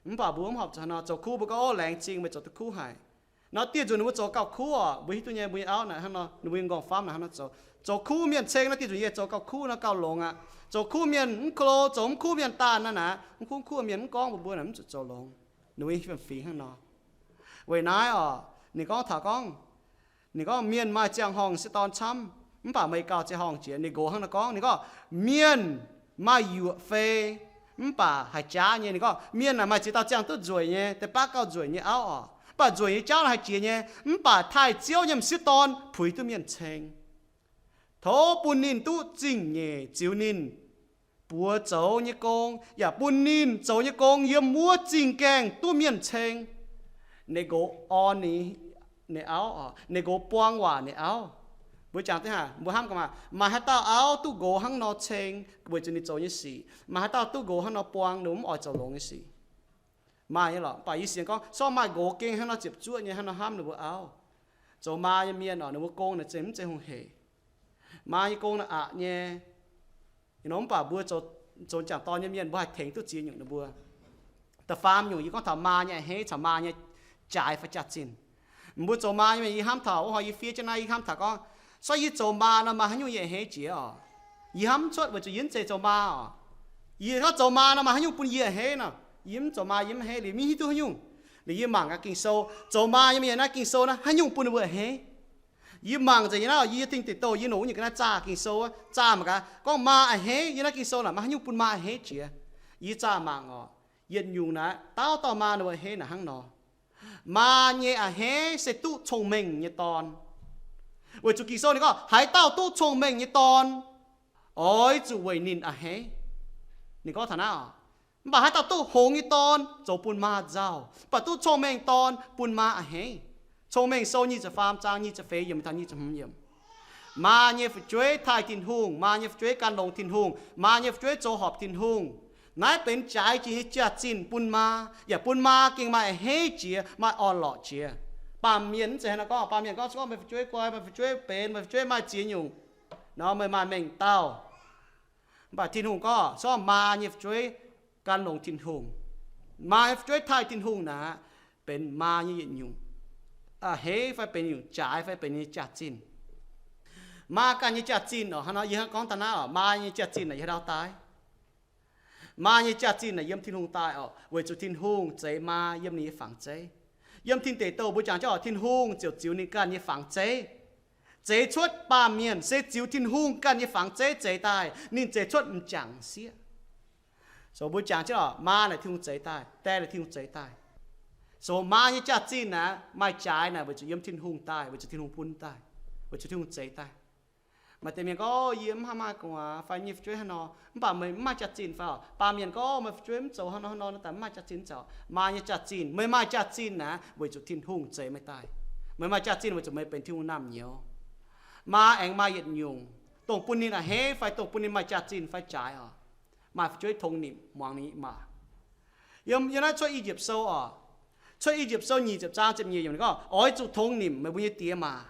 Mv baac mbuo mv horpc zuqc haaix nor, zoux kuv mbuo gorngv, o, laengz zingh meih zoux duqv kuv haic. Nor dieh nzunc ninh mbuo zoux gauh kuv oc, mbuo hiuv duqv nyei, mbuo nyei auv naaic hnangv nor, ninh mbuo nyei m'nqorngv famv naaic hnangv nor zoux. Zoux kuv mienh ceng nor dieh nzunc yie zoux gauh kuv nor gauh longx aqv. Zoux kuv mienh mv ko lo, zoux mv kuv mienh daanh naaiv naaic, mv kuv mv kuv mienh mv gorngv mbuox mbuo naaic mv zuqc zoux longx. Ninh mbuo nyei fiem-fingx hnangv nor. Weic naaiv oc, ninh gorngv taux gorngv, ninh gorngv mienh maaih ziangh horngh m'sieqv dorn camv, mv baac meih gauh ziangh horngh jiex. Ninh nqox hnangv nor gorngv, ninh gorngv, mienh maaih yuoqc fei, mv baac haiz jaav nyei. Ninh gorngv mienh naaic maaih ziex dauh ziangh duqv nzueic nyei, deix baav gauh nzueic nyei auv oc, mv baac nzueic nyei jauv naaic haih jiex nyei, mv baac taaih Ziouv nyei m'sieqv dorn puix duqv mienh ceng. Tov bun ninh duqv zingh nyeic ziux ninh buoz zoux nyei gong, yaac bun ninh zoux nyei gong yiem wuov zingh gaengh duqv mienh ceng. Ninh nqox orn ninh, ninh auv oc, ninh nqox buang waac ninh auv. Mbuo jangx deix haic, mbuo hnamv gaax maah, maaih haaix dauh auv duqv nqox hnangv nor ceng weic zuqc ninh zoux nyei sic? Maaih haaix dauh duqv nqox hnangv nor buang ninh mv oix zoux longx nyei sic? Maaih nyei lorqc. Mv baac yie sienx gorngv, sortv maaih nqox gengh hnangv nor ziepc zuoqv nyei hnangv nor hnamv ninh mbuo auv. Zoux maa nyei mienh oc, ninh mbuo gong naaic zeiz mv zeiz hungh heic. Maa nyei gong naaic aqc nyei. Ih nor mv baac mbuo zoux, zoux jangc dorn nyei mienh mbuo haih tengx duqv ziex nyungc ninh mbuo. Da'faam nyungc yie gorngv taux maa nyei a'hneiv caux maa nyei jaaix fai jaax-zinh. Mbuo zoux maa nyei mienh yie hnamv taux wuov hnoi yie fiev jienv naaiv yie hnamv taux gorngv, sortv yie zoux maa nor maaih haaix nyungc yie a'hneiv jiex oc? Yie hnamv mv cuotv weic zuqc yie mv zeiz zoux maa oc. Yie gorngv zoux maa nor maaih haaix nyungc bun yie a'hneiv nor? Yie mv zoux maa yie mv a'hneiv liuz mv hiuv duqv haaix nyungc. Liuz yie mangc gaax Ging-Sou, zoux maa nyei mienh naaiv Ging-Sou naaiv haaix nyungc bun ninh mbuo a'hneiv? Yie mangc nzengc yie naaiv, yie tengx deic-douh yie nongc wuov nyungc ga'naaiv zaah Ging-Sou, zaah mangc gaax gorngv maa a'hneiv yie naaiv Ging-Sou naaic maaih haaix nyungc bun maa a'hneiv jiex. Yie zaah mangc oc, yietc nyungc naaic dauh dauh maa ninh mbuo a'hneiv naaic hnangv nor. Maa nyei a'hneiv se duqv cong-mengh nyei dorn. Weic zuqc Ging-Sou ninh gorngv haaix dauh duqv cong-mengh nyei dorn, oix zuqc weic ninh a'hneiv. Ninh gorngv taux naaiv oc, Mv baac haaix dauh duqv hngongx nyei dorn zoux bun maa nzauh, mv baac duqv cong-mengh dorn bun maa a'hneiv. Cong-Mengh Sou nyic ziepc faam zaang nyic ziepc feix yiemc taux nyic ziepc hmz yiemc. Maa nyei fu'jueiv taaih Tin-Hungh, maa nyei fu'jueiv gan longx Tin-Hungh, maa nyei fu'jueiv zoux horpc Tin-Hungh. Naaiv benx jaaix jiex nyei jaax-zinh bun maa, yaac bun maa gengh maaih a'hneiv jiex, maaih orn-lorqc jiex. Baamh mienh mv zeiz hnangv naaiv gorngv. Baamh mienh gorngv, se gorngv meih fu'jueiv guai, meih fu'jueiv benx, meih fu'jueiv maaih ziex nyungc nor, meih maaih mengh dauh. Mv baac Tin-Hungh gorngv, se gorngv maa nyei fu'jueiv gan longx Tin-Hungh, maa nyei fu'jueiv taaih Tin-Hungh naaic, benx maa nyei yietc nyungc a'hneiv fai benx nyungc jaaix fai benx nyei jaax-zinh. Maa ganh nyei jaax-zinh oc, hnangv nor yie hnangv gorngv daaih naaiv oc, maa nyei jaax-zinh naaic yiem haaix dauh daaih? Maa nyei jaax-zinh naaic yiem Tin-Hungh daaih oc, weic zuqc Tin-Hungh zeix maa yiem ninh nyei fangx zeiv. Yiem Tin Deic Douh mbuo jangx jienv oc, Tin-Hungh ziouc ziux ninh ganh nyei fangx zeiv. Zeix cuotv baamh mienh se ziux Tin-Hungh ganh nyei fangx zeiv zeix daaih, ninh zeix cuotv m'jangc sieqv. So mbuo jangx jienv oc, maa naaic Tin-Hungh zeix daaih, die naaic Tin-Hungh zeix daaih. So maa nyei jaax-zinh naaic maaih jaaix naaic weic zuqc yiem Tin-Hungh daaih, weic zuqc Tin-Hungh bun daaih, weic zuqc Tin-Hungh zeix daaih. Maaih deix mienh gorngv, yie mv haih maaih gu'nguaaz fai nyei fu'jueiv hnangv nor, mv baac meih mv maaih jaax-zinh fai oc? Baamh mienh gorngv, meih fu'jueiv mv zoux hnangv nor hnangv nor, daaih mv maaih jaax-zinh, zoux maa nyei jaax-zinh. Meih maaih jaax-zinh naaic weic zuqc Tin-Hungh zeix meih daaih. Meih maaih jaax-zinh weic zuqc meih benx Tin-Hungh naamh nyouz. Maa aengx maaih yietc nyungc, dongh bun ninh a'hneiv fai dongh bun ninh maaih jaax-zinh fai jaaix oc, maaih fu'jueiv tong nimc muangx ninh nyei maa. Yiem, yiem naaiv Cuotv I^yipv Sou oc, Cuotv I^yipv Sou nyic ziepc zaang ziepc nyeic yiemc ninh gorngv, oix zuqc tong nimc meih mbuo nyei die maa.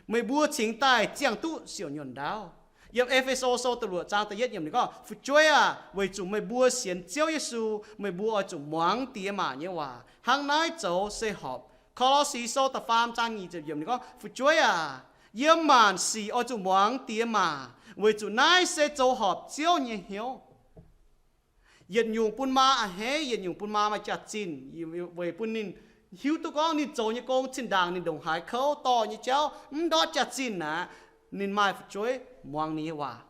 Meih mbuo cingx daaih ziangh duqv siouc nyuonh ndaauv. Yiem E^fe^so Sou da'luoqc zaang da'yietv yiemc ninh gorngv, fu'jueiv aah! Weic zuqc meih mbuo sienx Ziouv Yesu, meih mbuo oix zuqc muangx diex maac nyei waac. Hnangv naaiv zoux se horpc. Ko^lo^si Sou da'faam zaang nyic ziepc yiemc ninh gorngv, fu'jueiv aah! Yiem maanc sic oix zuqc muangx diex maac, weic zuqc naaiv se zoux horpc Ziouv nyei hnyouv. Yietc nyungc bun maa a'hneiv, yietc nyungc bun maa maaih jaax-zinh, weic bun ninh hiuv duqv gorngv ninh zoux nyei gong zinh ndaangc ninh ndongc haaix kouv, dorh nyei jauv mv ndortv jaax-zinh aqv, ninh maaih fu'jueiv muangx ninh nyei waac.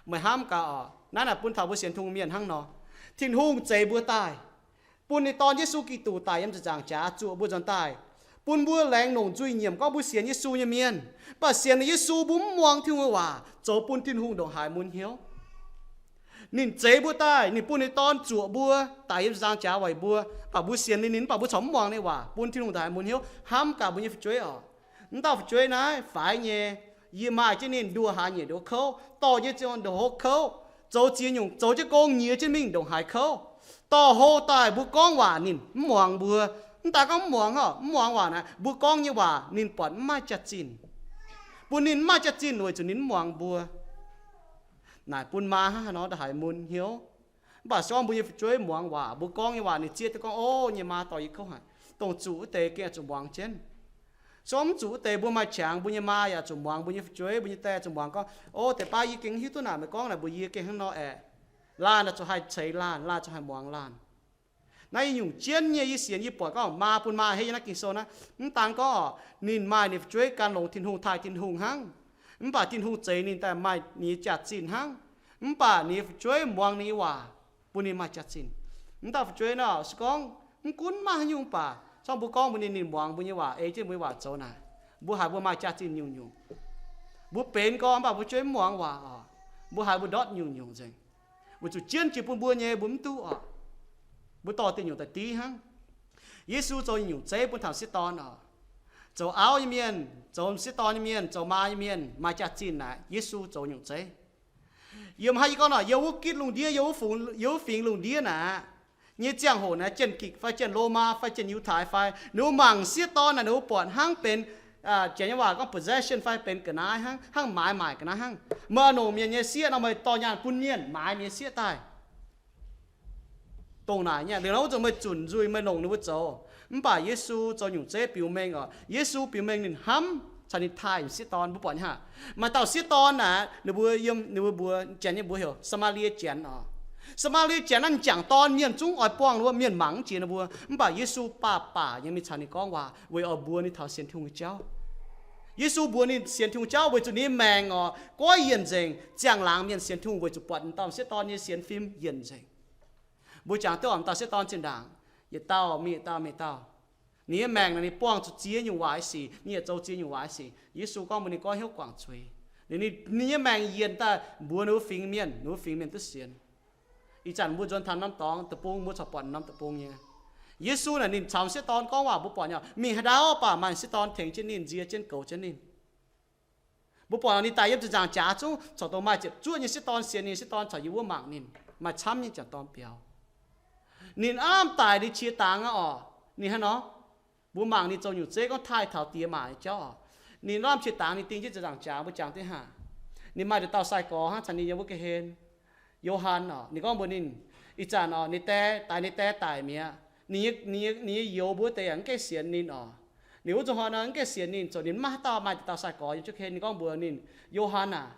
Meih hnamv gaax oc, naaiv naaic bun taux mbuo sienx Tin-Hungh mienh hnangv nor. Tin-Hungh zeix mbuo daaih, bun ninh Dorn Yesu Giduc daic yiem ziepc nzaangc jaax zuoqc mbuo nzuonx daaih, bun mbuo laengz longc nzuih nyiemc gorngv mbuo sienx Yesu nyei mienh. Mv baac sienx liuz Yesu mbuo mv muangx Tin-Hungh nyei waac, zoux bun Tin-Hungh ndongc haaix mun hnyouv. Ninh zeix mbuo daaih, ninh bun ninh Dorn zuoqc mbuo, daic yiem ziepc nzaangc jaax weic mbuo, mv baac mbuo sienx liuz ninh, mv baac mbuo corc mv muangx ninh waac, bun Tin-Hungh ndongc haaix mun hnyouv. Hnamv gaax mbuo nyei fu'jueiv oc. Wuov dauh fu'jueiv naaiv faix nyei, yie maaih jienv ninh nduoh haaix nyungc nduov kouv, dorh jienv ziex nduov hov kouv, zoux ziex nyungc, zoux jienv gong nyiex jienv mingh ndongc haaix kouv. Dorh hov daaih mbuo gorngv waac ninh mv muangx mbuo. Mv daaih gorngv mv muangx oc, mv muangx waac naaic, mbuo gorngv nyei waac ninh buatc mv maaih jaax-zinh. Bun ninh mv maaih jaax-zinh weic zuqc ninh mv muangx mbuo. Naaic bun maa hnangv haaix nor ndongc haaix mun hnyouv. Mv baac se gorngv mbuo nyei fu'jueiv muangx waac, mbuo gorngv nyei waac ninh zieqv duqv gorngv, o, nyei maa dorh yie kouv haic, dongh zuqc wuov deix gengh zuqc muangx jienv. Se gorngv mv zuqc wuov deix mbuo maaih qangx, mbuo nyei maa yaac zuqc muangx, mbuo nyei fu'jueiv, mbuo nyei die zuqc muangx gorngv, o, deix baav yie gengh hiuv duqv naaic meih gorngv naaic mbuox yie gengh hnangv nor aeqv, laanh naaic zuqc haih ceix laanh, laanh zuqc haih muangx laanh. Naaiv yie nyungc jienv nyei yie sienx yie buatc gorngv maa bun maa a'hneiv yiem naaiv Ging-Sou naaiv, mv daan gorngv oc, ninh maaih ninh fu'jueiv gan longx Tin-Hungh, taaih Tin-Hungh hnangv. Mv baac Tin-Hungh zeix ninh daaih maaih ninh nyei jaax-zinh hnangv. Mv baac ninh nyei fu'jueiv muangx ninh nyei waac, bun ninh maaih jaax-zinh. Mv dauh fu'jueiv naaiv se gorngv mv gunv maaih haaix nyungc baac, se gorngv mbuo gorngv mbuox ninh, ninh muangx mbuo nyei waac, ei jienv mbuo nyei waac zoux naaic, mbuo haiz mbuo maaih jaax-zinh nyungc-nyungc. Mbuo benx gorngv mv baac mbuo fu'jueiv mv muangx waac oc, mbuo haiz mbuo ndortv nyungc-nyungc nzengc. Weic zuqc jienv jiex bun mbuo nyei mbuo mv duqv oc. Mbuo dorh diuh nyungc daaih div hnangv. Yesu zoux nyungc zeiv bun taux m'sieqv dorn oc. Zoux auv nyei mienh, zoux m'sieqv dorn nyei mienh, zoux maa nyei mienh maaih jaax-zinh naaic, Yesu zoux nyungc zeiv. Yiem haaix yie gorngv nor, yiem wuov gitv lungh ndiev, yiem wuov fingx lungh ndiev naaic, nyei ziangh hoc naaic, Janx-Gikc fai Janx-Lomaa fai Janx-Yiutai fai, ninh mbuo mangc m'sieqv dorn naaic, ninh mbuo buatc hnangv benx, janx nyei waac gorngv possession fai benx ga'naaiv hnangv, hnangv maaiz maaic ga'naaiv hnangv. Meih oix longc mienh nyei sieqv nor, meih dorh nyaanh bun mienh maaiz mienh nyei sieqv daaih. Dongh naaic nyei, liuz nor wuov zanc meih zunc nzuih meih longc ninh mbuo zoux. Mv baac Yesu zoux nyungc zeiv biux mengh oc. Yesu biux mengh ninh hnamv caux ninh taaih m'sieqv dorn. Mbuo buatc nyei haic, maaih dauh sieqv dorn naaic, ninh mbuo yiem, ninh mbuo mbuox janx nyei mbuox heuc Saa^maa^lie Janx oc. Saa^maa^lie Janx naaiv m'jangc dorn mienh zungv oix buangh ninh mbuo, mienh mangc mv jiex ninh mbuo. Mv baac Yesu baac baac nyei mingh caux ninh gorngv waac weic oix mbuox ninh taux sienx Tin-Hungh nyei jauv. Yesu mbuox ninh sienx Tin-Hungh jauv weic zuqc ninh nyei maengc oc, goiv yienc nzengc. Ziangh laangz mienh sienx Tin-Hungh weic zuqc buatc m'dauh m'sieqv dorn nyei sienx fim yienc nzengc. Mbuo jangx duqv m'dauh m'sieqv dorn zinh ndaangc, yietc dauh mingh yietc dauh mingh yietc dauh. Ninh nyei maengc naaic ninh buangh zuqc ziex nyungc waaic sic, ninh yaac zoux ziex nyungc waaic sic. Yesu gorngv mbuox ninh goiv hnyouv guangc zuiz. Ninh nyei maengc yienc daaih mbuox ninh mbuo fingx mienh, ninh mbuo fingx mienh duqv sienx. Ih zanc mbuo nzuonx taux norm dorngx deic-bung, mbuo corc buatc norm deic-bung nyei. Yesu naaic ninh caux sieqv dorn gorngv waac, mbuo buatc nyei, mingh haaix ndau mv baac maaih sieqv dorn tengx jienv ninh, nzie jienv, goux jienv ninh. Mbuo buatc ninh daic yiem ziepc nzaangc jaax zungv corc dongh maaih ziepc zuoqv nyei sieqv dorn sienx ninh, sieqv dorn corc yiem wuov mangc ninh, maaih camv nyei ziepc dorn biaux. Ninh aav lamh daic, ninh qiex dangx aqv orqc. Ninh hnangv nor, mbuo mangc ninh zoux nyungc zeiv gorngv taaih taux diex maac nyei jauv orqc. Ninh lamh qiex dangx, ninh ding jienv ziepc nzaangc jaax, mbuo jangx diqv haac. Ninh maaih dauh dauh sai-gorx hnangv caux ninh yiem wuov ga'hlen. Yo^han orqc, ninh gorngv mbuox ninh, ih zanc orqc, ninh dae, daix ninh dae daic mi'aqv. Ninh nyei, ninh nyei youz mbuo wuov deix yaac mv gaengh sienx ninh orqc. Ninh wuov zuqc hnoi nor mv gaengh sienx ninh, zoux ninh mv maaih haaix dauh, maaih dauh sai-gorx yiem jienv ga'hlen. Ninh gorngv mbuox ninh, Yo^han aac,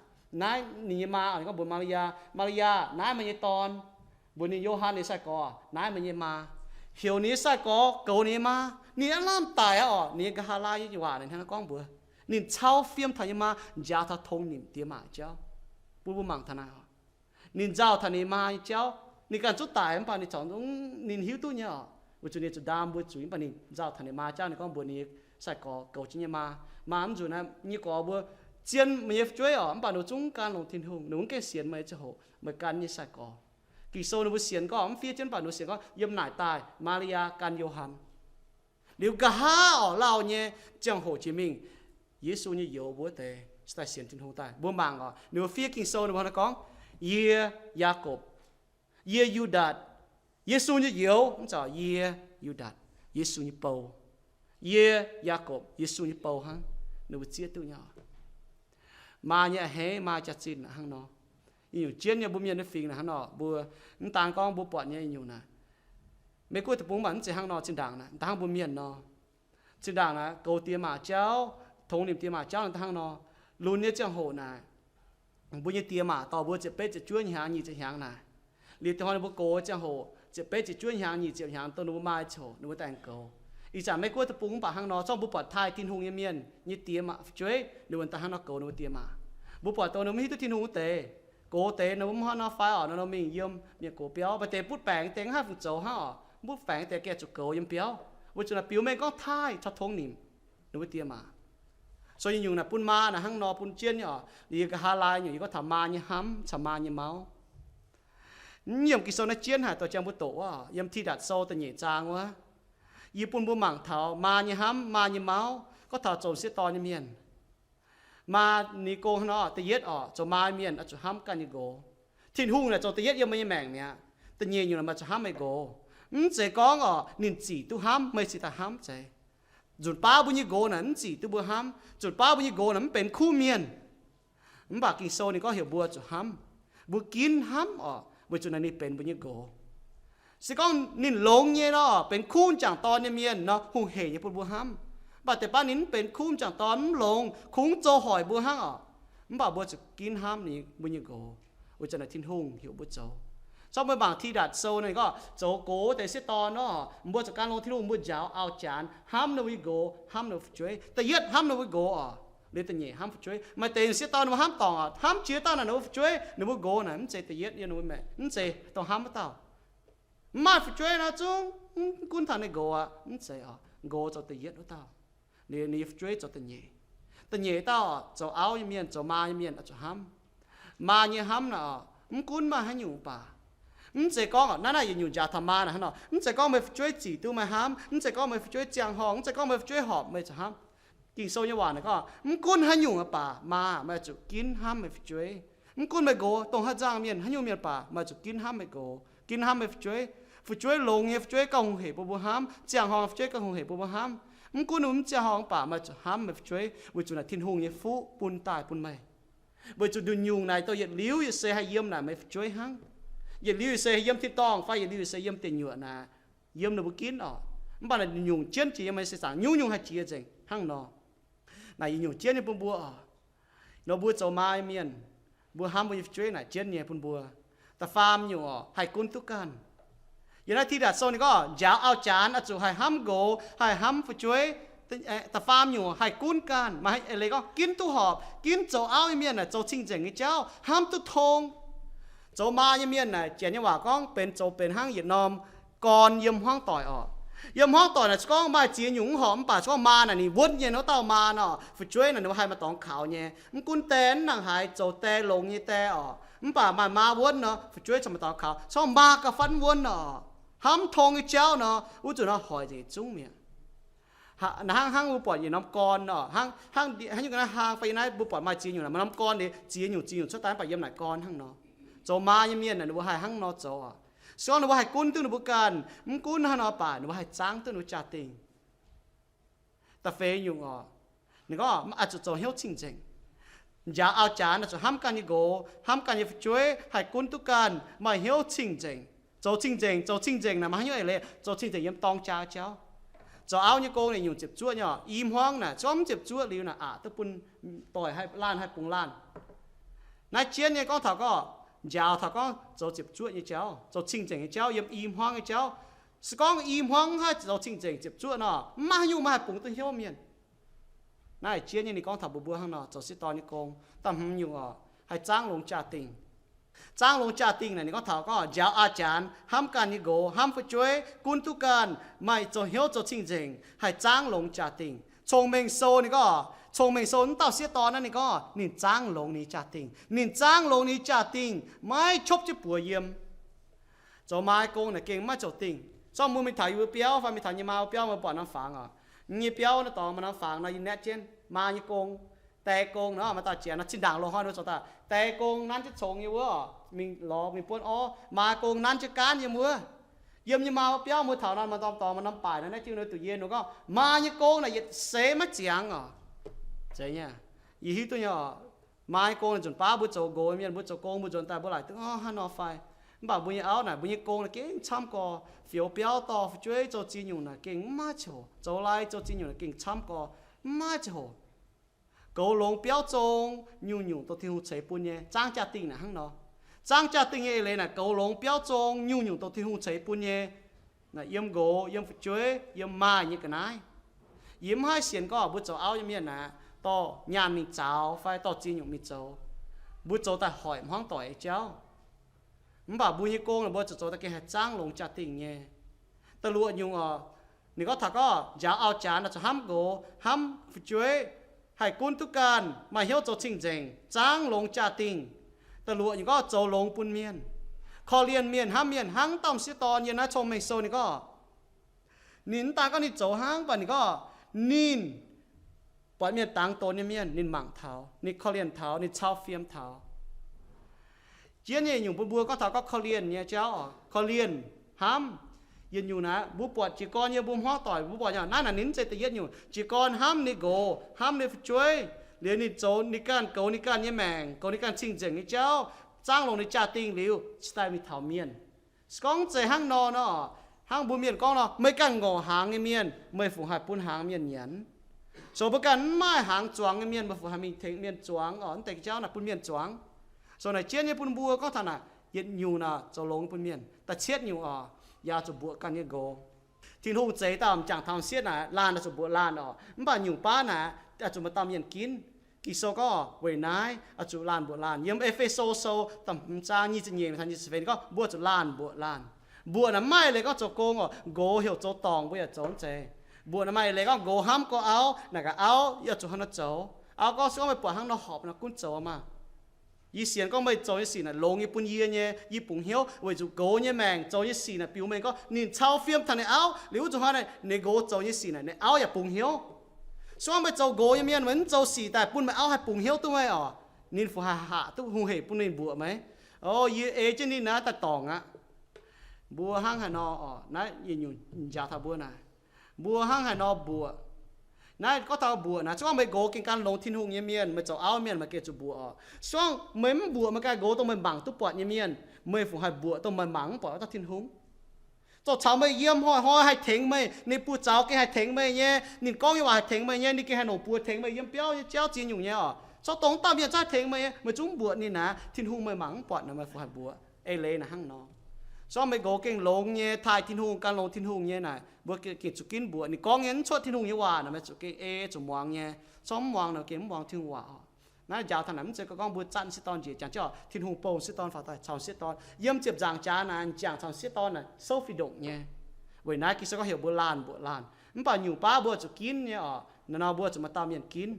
naaiv ninh nyei maa. Ninh gorngv mbuox Maa^li^yaa, Maa^li^yaa, naaiv meih nyei dorn. Mbuox ninh, Yo^han nyei sai-gorx, naaiv meih nyei maa. Heuc ninh nyei sai-gorx goux ninh nyei maa. Ninh aav lamh daic aqv orqc. Ninh nyei nqa'haav laai nyei waac ninh hnangv naaiv gorngv mbuox, ninh cau fiem taux ninh nyei maa, njaaux taux tongx nimc diex maac nyei jauv. Bun mbuo mangc taux naaiv orqc. Ninh nzauh taux ninh nyei maa nyei jauv. Ninh ganh zuqv daic mv baac ninh corc, ninh hiuv duqv nyei orqc, weic zuqc ninh zuqc ndaam mbuo zuiz, mv baac ninh nzauh taux ninh maa jauv. Ninh gorngv mbuox ninh nyei sai-gorx goux jienv nyei maa, Maa, mv nzunc naaiv nyei gorx mbuo zien meih nyei fu'jueiv orqc, mv baac ninh zungv gan longx Tin-Hungh, ninh mv gaengh sienx meih ziangh hoc meih gan nyei sai-gorx. Ging-Sou ninh mbuo sienx gorngv mv fiev jienv, mv baac ninh mbuo sienx gorngv yiem naaic daaih Maa^li^yaa gan Yo^han. Liuz nqa'haav orqc, lauh nyei ziangh hoc jiex mingh, Yesu nyei youz mbuo wuov deix se daaih sienx Tin-Hungh daaih. Mbuo mangc orqc, ninh mbuo fiev Ging-Sou ninh mbuo hnangv naaiv gorngv, Yie, Yaakopv, yie, Yu^ndaatc, Yesu nyei youz, mv zeiz yie, Yu^ndaatc, Yesu nyei bou, yie, Yaakopv, Yesu nyei bou hnangv. Ninh mbuo zieqv duqv nyei orqc. Maa nyei a'hneiv, maa jaax-zinh hnangv nor. Ih nyungc jienv nyei mbuo mienh nyei fingx naaic hnangv nor, mbuo mv daan gorngv mbuo buatc nyei ih nyungc naaic, Mei-Guoqv deic-bung mv baac mv zeiz hnangv nor, zinh ndaangc naaic, dangv mbuo mienh nor, zinh ndaangc naaic goux diex maac jauv, tongx nimc diex maac jauv naaic dangh hnangv nor. Lunx nyei ziangh hoc naaic, mbuo nyei diex maac dorh mbuo ziepc betv ziepc juov hnyangx, nyic ziepc hnyangx naaic. Liuz da'hnoi ninh mbuo gox ziangh hoc ziepc betv ziepc juov hnyangx, nyic ziepc hnyangx dongh ninh mbuo maaih ziangh hoc ninh mbuo daaih goux. Ih zanc Mei-Guoqv deic-bung mv baac hnangv nor, zorqv mbuo buatc taaih Tin-Hungh nyei mienh nyei diex maac fu'jueiv ninh mbuo daaih hnangv nor goux ninh mbuo diex maac. Mbuo buatc dongh ninh mbuo mv hiuv duqv Tin-Hungh wuov deix, gox deix ninh mbuo mv hnangv nor fai orqc, nor nor mingh yiem mienh gox biauv, maaih deix butv baengc deix mv haih fungc zoux hnangv orqc, mv butv baengc deix gaengh zuqc goux yiem biauv. Weic zuqc naaic biux mengh gorngv taaih caux tongx nimc ninh mbuo diex maac. So nyungc-nyungc naaic bun maa naaic hnangv nor bun jienv nyei orqc. Liuz yie nqa'haav laai nyungc yie gorngv taux maa nyei hnamv caux maa nyei mauv. Mv yiem Ging-Sou naaiv jienv haic, dorh jangx mbuo doqc wuov, yiem Tidatc Sou da'nyeic zaang wuov, yie bun mbuo mangc taux maa nyei hnamv, maa nyei mauv, gorngv taux zoux sieqv dorn nyei mienh. Maa nyei gong hnangv nor, da'yietv orqc, zoux maa nyei mienh oix zuqc hnamv ganh nyei nqox. Tin-Hungh naaic zoux da'yietv yiem meih nyei maengc mi'aqv. Da'nyeic nyungc naaic maaih zuqc hnamv meih nqox. Mv zeiz gorngv orqc ninh zic duqv hnamv meih cingx daaih hnamv, mv zeiz. Nzunc baav mbuo nyei nqox naaic mv zic duqv mbuo hnamv. Nzunc baav mbuo nyei nqox naaic mv benx kuv mienh. Mv baac Ging-Sou ninh gorngv heuc mbuo zuqc hnamv. Mbuo ginv hnamv orqc, weic zuqc naaic ninh benx mbuo nyei nqox. Se gorngv ninh longx nyei nor, benx kuv m'jangc dorn nyei mienh nor, hungh heic nyei bun mbuo hnamv. Mv baac deix baav ninh mv benx kuv m'jangc dorn, mv longx, kungx zoux hoic mbuo hnangv orqc, mv baac mbuo zuqc ginv hnamv ninh, mbuo nyei nqox. Weic zuqc naaic Tin-Hungh heuc mbuo zoux. Zorqv mbuo mangc Tidatc Sou naaic gorngv zoux nqox wuov deix sieqv dorn nor, mbuo zuqc gan longx Tin-Hungh, mbuo njaaux auv-janx hnamv ninh mbuo nyei nqox, hnamv ninh mbuo fu'jueiv. Da'yietv hnamv ninh mbuo nqox orqc, liuz da'nyeic hnamv fu'jueiv. Maaih deix sieqv dorn ninh mbuo hnamv dorngc orqc, hnamv jiex daaih naaic ninh mbuo fu'jueiv, ninh mbuo nqox naaic mv zeiz da'yietv yiem ninh mbuo maengc, mv zeiz dongh hnamv wuov dauh. Mv maaih fu'jueiv naaiv zungv mv gunv taux ninh nqox aqv, mv zeiz orqc, nqox zoux da'yietv wuov dauh. Liuz ninh nyei fu'jueiv zoux da'nyeic. Da'nyeic dauh orqc, zoux auv nyei mienh, zoux maa nyei mienh oix zuqc hnamv. Maa nyei hnamv naaic orqc, mv gunv maaih haaix nyungc baac, mv zeiz gorngv orqc, naaiv naaic yietc nyungc njaaux taux maa naaic hnangv nor, mv zeiz gorngv meih fu'jueiv zic duqv meih hnamv, mv zeiz gorngv meih fu'jueiv ziangh horngh, mv zeiz gorngv meih fu'jueiv horpc meih zuqc hnamv. Ging-Sou nyei waac naaic gorngv, mv gunv haaix nyungc baac maa, meih zuqc ginv hnamv meih fu'jueiv. Mv gunv meih nqox dongh haaix nzangc mienh, haaix nyungc mienh baac, meih zuqc ginv hnamv meih nqox, ginv hnamv meih fu'jueiv. Fu'jueiv longx nyei fu'jueiv gauh hungh heic bun mbuo hnamv, ziangh horngh fu'jueiv gauh hungh heic bun mbuo hnamv. Mv gunv mbuo mv ziangh horngh baac, meih zuqc hnamv meih fu'jueiv, weic zuqc naaic Tin-Hungh nyei fuqv bun daaih bun meih. Weic zuqc nduqc nyungc naaic dongh yietc liuz yietc seix haih yiem naaic meih fu'jueiv hnangv. Yietc liuz yietc seix haih yiem tin-dorngh fai yietc liuz yietc seix yiem deic nyuoqc naaic, yiem ninh mbuo ginv orqc. Mv baac naaic nduqc nyungc jienv jiex yiem meih se zaangc nyungc-nyungc haih jiex nzengc hnangv nor. Naaic yietc nyungc jienv nyei bun mbuo orqc. Nor mbuo zoux maa nyei mienh, mbuo hnamv mbuo nyei fu'jueiv naaic jienv nyei bun mbuo. Da'faam nyungc orqc, haih gunv duqv ganh. Yiem naaiv Tidatc Sou ninh gorngv njaaux auv-janx oix zuqc haih hnamv nqox, haih hnamv fu'jueiv. Da'faam nyungc haih gunv ganh, maaih eix leiz gorngv ginv duqv horpc, ginv zoux auv nyei mienh naaic zoux cing-nzengc nyei jauv, hnamv duqv tong. Zoux maa nyei mienh naaic janx nyei waac gorngv benx zoux benx hnangv yietc norm gorn yiem hmuangv doic orqc. Yiem hmuangv doic naaic se gorngv maaih ziex nyungc mv horpc, mv baac se gorngv maa naaic ninh wuonv nyei, wuov dauh maa nor, fu'jueiv naaic ninh mbuo haih maaih dorngx kaux nyei. Mv gunv die mv nangc haaix zoux die longx nyei die oc, mv baac maaih maa wuonv nor, fu'jueiv corc maaih dorngx kaux. Se gorngv maa gauh fatv wuonv nor, hnamv tong nyei jauv nor, wuov zanc nor hoic nzengc zungv mi'aqv. Hnangv, hnangv mbuo buatc yietc norm gorn nor, hnangv, hnangv nyungc ga'naaiv hnangv fai yiem naaiv mbuo buatc maaih ziex nyungc naaic, maaih norm gorn liuz ziex nyungc ziex nyungc cuotv daaih, mv baac yiem naaic gorn hnangv nor, zoux maa nyei mienh naaic ninh mbuo haih hnangv nor zoux oc. Se gorngv ninh mbuo haih gunv duqv ninh mbuo ganh, mv gunv hnangv nor baac ninh mbuo haih zaangv duqv ninh mbuo jaa-dingh. Da'feix nyungc oc, ninh gorngv oix zuqc zoux hnyouv cing-nzengc. Njaaux auv-janx oix zuqc hnamv ganh nyei nqox, hnamv ganh nyei fu'jueiv, haih gunv duqv ganh, maaih hnyouv cing-nzengc. Zoux cing-nzengc, zoux cing-nzengc naaic maaih haaix nyungc eix leiz? Zoux cing-nzengc yiem dorng jaa jauv. Zoux auv nyei gong naaic nyungc ziepc zuoqv nyei oc, i hmuangv naaic, se gorngv mv ziepc zuoqv liuz naaic aqc duqv bun doic haih laanh, haih bungx laanh. Naaiv jienv nyei gorngv taux gorngv, njaaux taux gorngv zoux ziepc zuoqv nyei jauv, zoux cing-nzengc nyei jauv, yiem i hmuangv nyei jauv. Se gorngv i hmuangv mv haih zoux cing-nzengc ziepc zuoqv nor, mv maaih haaix nyungc maiv haih bungx duqv hnyouv mienh. Naaiv jienv nyei ninh gorngv taux mbuo mbuo hnangv nor zoux sieqv dorn nyei gong. Da'hmz nyungc oc, haih zaangv longx jaa-dingh. Zaangv longx jaa-dingh naaic ninh gorngv taux gorngv njaaux aa janx, hnamv ganh nyei nqox, hnamv fu'jueiv, gunv duqv ganh, maaih zoux hnyouv zoux cing-nzengc, haih zaangv longx jaa-dingh. Cong-mengh sou ninh gorngv, cong-mengh sou mv dauh sieqv dorn naaiv ninh gorngv ninh zaangv longx ninh jaa-dingh. Ninh zaangv longx ninh jaa-dingh, maiv copv jienv buoz yiem. Zoux maa nyei gong naaic gengh maiv zoux dingh. Zorqv mbuo mingh taux yie mbuo biauv fai mingh taux nyei maa mbuo biauv, mbuo buatc norm fangx oc. Nyei biauv naaiv dorngx maaih norm fangx nor, yie naetv jienv maa nyei gong, die gong nor, maaih dauh jiex nor, zinh ndaangc loz-hnoi mbuo zoux daaih die gong nanv jienv congx nyei wuov oc, mingh lorz mingh buonv orv, maa gong nanv jienv gaanv yiem wuov. Yiem nyei maa mbuo biauv mbuo taux nor, maaih norm dorngx maaih norm baaic nor, naetv jienv ninh duqv yie nor gorngv maa nyei gong naaic yietc seix maiv ziangx oc. Zeiz nyei, yie hiuv duqv nyei oc. Maa nyei gong naaic nzunc baav mbuo zoux nqox mienh, mbuo zoux gong mbuo nzuonx daaih mbuo laaic duqv, o, hnangv nor fai. Mv baac mbuo nyei auv naaic, mbuo nyei gong naaic gengh camv gorx, fioux biauv dorh fu'jueiv zoux ziex nyungc naaic gengh mv maaih ziangh hoc, zoux lai zoux ziex nyungc naaic gengh camv gorx, mv maaih ziangh hoc. Goux longx biauv zong, nyungc-nyungc dongh Tin-Hungh ceix bun nyei. Zaangv jaa-dingh naaic hnangv nor. Zaangv jaa-dingh nyei eix leiz naaic goux longx biauv zong, nyungc-nyungc dongh Tin-Hungh ceix bun nyei. Naaic yiem nqox, yiem fu'jueiv, yiem maaih nyei ga'naaiv. Yie mv haih sienx gorngv mbuo zoux auv nyei mienh naaic, dorh nyaanh mingh zaux fai dorh ziex nyungc mingh zoux, mbuo zoux daaih hoic hmuangv doic nyei jauv. Mv baac mbuo nyei gong naaic mbuo zuqc zoux daaih gengh haih zaangv longx jaa-dingh nyei. Da'luoqc nyungc oc, ninh gorngv taux gorngv njaaux auv-janx oix zuqc hnamv nqox, hnamv fu'jueiv, haih gunv duqv ganh, maaih hnyouv zoux cing-nzengc, zaangv longx jaa-dingh. Da'luoqc nyungc gorngv zoux longx bun mienh, korv-lienh mienh, hnamv mienh, hnangv dauh m'sieqv dorn yiem naaiv Cong-Mengh Sou ninh gorngv, ninh mv daan gorngv ninh zoux hnangv, mv baac ninh gorngv ninh buatc mienh dangx donx nyei mienh, ninh mangc taux, ninh korv-lienh taux, ninh cau fiem taux. Jienv nyei nyungc bun mbuo gorngv taux gorngv korv-lienh nyei jauv oc, korv-lienh, hnamv. Yietc nyungc naaic mbuo buatc jiez gorn yiem mbuo hmuangv doic, mbuo buatc nyei naaiv naaic ninh mv zeiz da'yietv nyungc. Jiez gorn hnamv ninh nqox, hnamv ninh fu'jueiv, liuz ninh zoux ninh ganh, goux ninh ganh nyei maengc, goux ninh ganh cing-nzengc nyei jauv, zaangv longx ninh jaa-dingh liuz, cingx daaih mingh taux mienh. Se gorngv mv zeiz hnangv nor nor, hnangv mbuo mienh gorngv nor, meih ganh ngorc hnaangx nyei mienh, meih fungc haih bun hnaangx mienh nyanc? Zoux mbuo ganh mv maaih hnaangx zuangx nyei mienh, meih fungc haih mingh tengx mienh zuangx oc? Mv deix jauv naaic bun mienh zuangx. Zoux naaic jienv nyei bun mbuo gorngv taux naaic, yietc nyungc naaic zoux longx bun mienh. Da'cietv nyungc oc, yaac zuqc mbuoqc ganh nyei nqox. Tin-Hungh zeix dauh m'jangc taux m'sieqv naaic, laanh oix zuqc mbuoqc laanh oc. Mv baac nyungc baav naaic, oix zuqc maaih dauh mienh ginv. Ging-Sou gorngv weic naaiv oix zuqc laanh mbuoqc laanh. Yiem E^fe^so Sou da'hmz zaang nyic ziepc nyeic caux nyic ziepc feix ninh gorngv mbuo zuqc laanh mbuoqc laanh. Mbuoqc naaic mv maaih leiz gorngv zoux gong oc, nqox heuc zoux dorngc mbuo yaac zoux mv zeiz. Mbuoqc naaic maaih leiz gorngv nqox hnamv gorx auv, naaic gaax auv yaac zuqc hnangv naaiv zoux. Auv gorngv, se gorngv meih buatc hnangv nor horpc nor gunv zoux maah. Yie sienx gorngv meih zoux nyei sic naaic longx nyei bun yie nyei, yie bungx hnyouv weic zuqc nqox nyei maengc zoux nyei sic naaic biux mengh gorngv ninh cau fiem taux ninh auv liuz, wuov zuqc hnoi naaic ninh nqox zoux nyei sic naaic ninh auv yaac bungx hnyouv. Se gorngv meih zoux nqox nyei mienh, meih mv zoux sic daaih bun meih auv haih bungx hnyouv duqv meih oc, ninh fungc haih haqc duqv hungh heic bun ninh mbuoqc meih. O, yie ei jienv ninh naaiv daaih dorngc aqv. Mbuo hnangv haaix nor oc, naaiv yietc nyungc njaaux taux mbuo naaic, mbuo hnangv haaix nor mbuoqc? Naaiv gorngv taux mbuoqc naaic, se gorngv meih nqox gengh gan longx Tin-Hungh nyei mienh, meih zoux auv mienh meih gengh zuqc mbuoqc oc. Se gorngv meih mv mbuoqc meih ganh nqox dongh meih mangc duqv buatc nyei mienh, meih fungc haih mbuoqc dongh meih mangc mv buatc wuov dauh Tin-Hungh? Zoux caux meih yiem hnoi-hnoi haih tengx meih, ninh buoz-zaux gengh haih tengx meih nyei, ninh gorngv nyei waac haih tengx meih nyei, ninh gengh haih longc buoz tengx meih yiem biauv nyei jauv ziex nyungc nyei oc. Zorqv dongh dauh mienh zungv haih tengx meih nyei, meih zungv mv mbuoqc ninh naaic, Tin-Hungh meih mangc mv buatc naaic, meih fungc haih mbuoqc? Eix leiz naaic hnangv nor. Se gorngv meih nqox gengh longx nyei, taaih Tin-Hungh, gan longx Tin-Hungh nyei naaic, mbuo gengh zuqc ginv mbuoqc. Ninh gorngv nyei mv cuotv Tin-Hungh nyei waac naaic, meih zuqc gengh ei, zuqc muangx nyei. Se gorngv mv muangx naaic, gengh mv muangx Tin-Hungh waac oc. Naaiv njaaux taux naaic mv zeiz gorngv mbuo zatv m'sieqv dorn njiec, jangx jienv oc, Tin-Hungh bou m'sieqv dorn faaux daaih caux m'sieqv dorn. Yiem ziepc nzaangc jaax naaic, m'jangc caux m'sieqv dorn naaic souv fih ndongc nyei. Weic naaiv Ging-Sou gorngv heuc mbuo laanh mbuoqc laanh. Mv baac nyungc baav mbuo zuqc ginv nyei oc. Naaiv nor mbuo zuqc maaih dauh mienh ginv.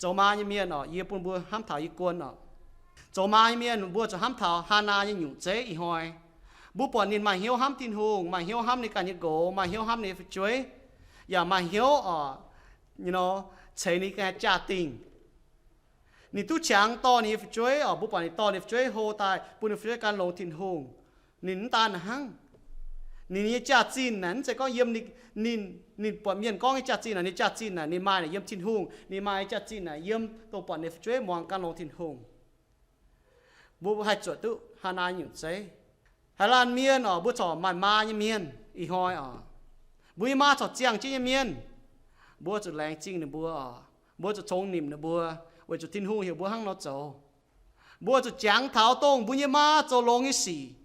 Zoux maa nyei mienh oc, yie bun mbuo hnamv taux yie guon oc. Zoux maa nyei mienh mbuo zuqc hnamv taux Haanaa nyei nyungc zeiv ih hnoi. Mbuo buatc ninh maaih hnyouv hnamv Tin-Hungh, maaih hnyouv hnamv ninh ganh nyei nqox, maaih hnyouv hnamv ninh nyei fu'jueiv, yaac maaih hnyouv oc, you know, ceix ninh ganh nyei jaa-dingh. Ninh duqv qangx dorh ninh nyei fu'jueiv oc. Mbuo buatc ninh dorh ninh fu'jueiv hlo daaih, bun ninh fu'jueiv gan longx Tin-Hungh. Ninh mv daan hnangv. Ninh nyei jaa-zinh naaic, mv zeiz gorngv yiem ninh, ninh, ninh buatc mienh gorngv nyei jaa-zinh naaic, ninh jaa-zinh naaic, ninh maaih naaic yiem Tin-Hungh. Ninh maaih nyei jaa-zinh naaic yiem dongh buatc ninh fu'jueiv muangx gan longx Tin-Hungh. Mbuo haih zuotc duqv Haanaa nyungc zeiv. Haaix laanh mienh oc, mbuo corc maaih maa nyei mienh ih hnoi oc. Mbuo nyei maa corc ziangh jienv nyei mienh. Mbuo zuqc laengz zingh ninh mbuo oc. Mbuo zuqc congx nimc ninh mbuo, weic zuqc Tin-Hungh heuc mbuo hnangv nor zoux. Mbuo zuqc jangx taux dongh mbuo nyei maa zoux longx nyei sic.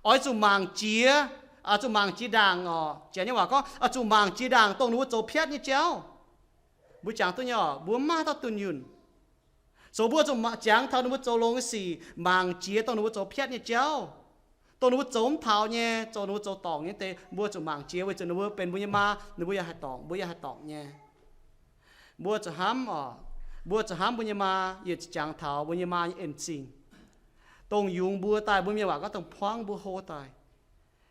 Oix zuqc mangc jiex, oix zuqc mangc jiex ndaangc oc. Janx nyei waac gorngv, oix zuqc mangc jiex ndaangc dongh ninh mbuo zoux piatv nyei jauv. Mbuo jangx duqv nyei oc, mbuo mv maaih dauh dunh yunh. Zoux mbuo zuqc jangx taux ninh mbuo zoux longx nyei sic, mangc jiex dongh ninh mbuo zoux piatv nyei jauv, dongh ninh mbuo zoux mv taux nyei, zoux ninh mbuo zoux dorngc nyei deix, mbuo zuqc mangc jiex weic zuqc ninh mbuo benx mbuo nyei maa, ninh mbuo yaac haih dorngc, mbuo yaac haih dorngc nyei. Mbuo zuqc hnamv oc, mbuo zuqc hnamv mbuo nyei maa, yaac zuqc jangx taux mbuo nyei maa nyei en-zingh, dongh yungz mbuo daaih, mbuo mienh waac gorngv dongh puangv mbuo hlo daaih,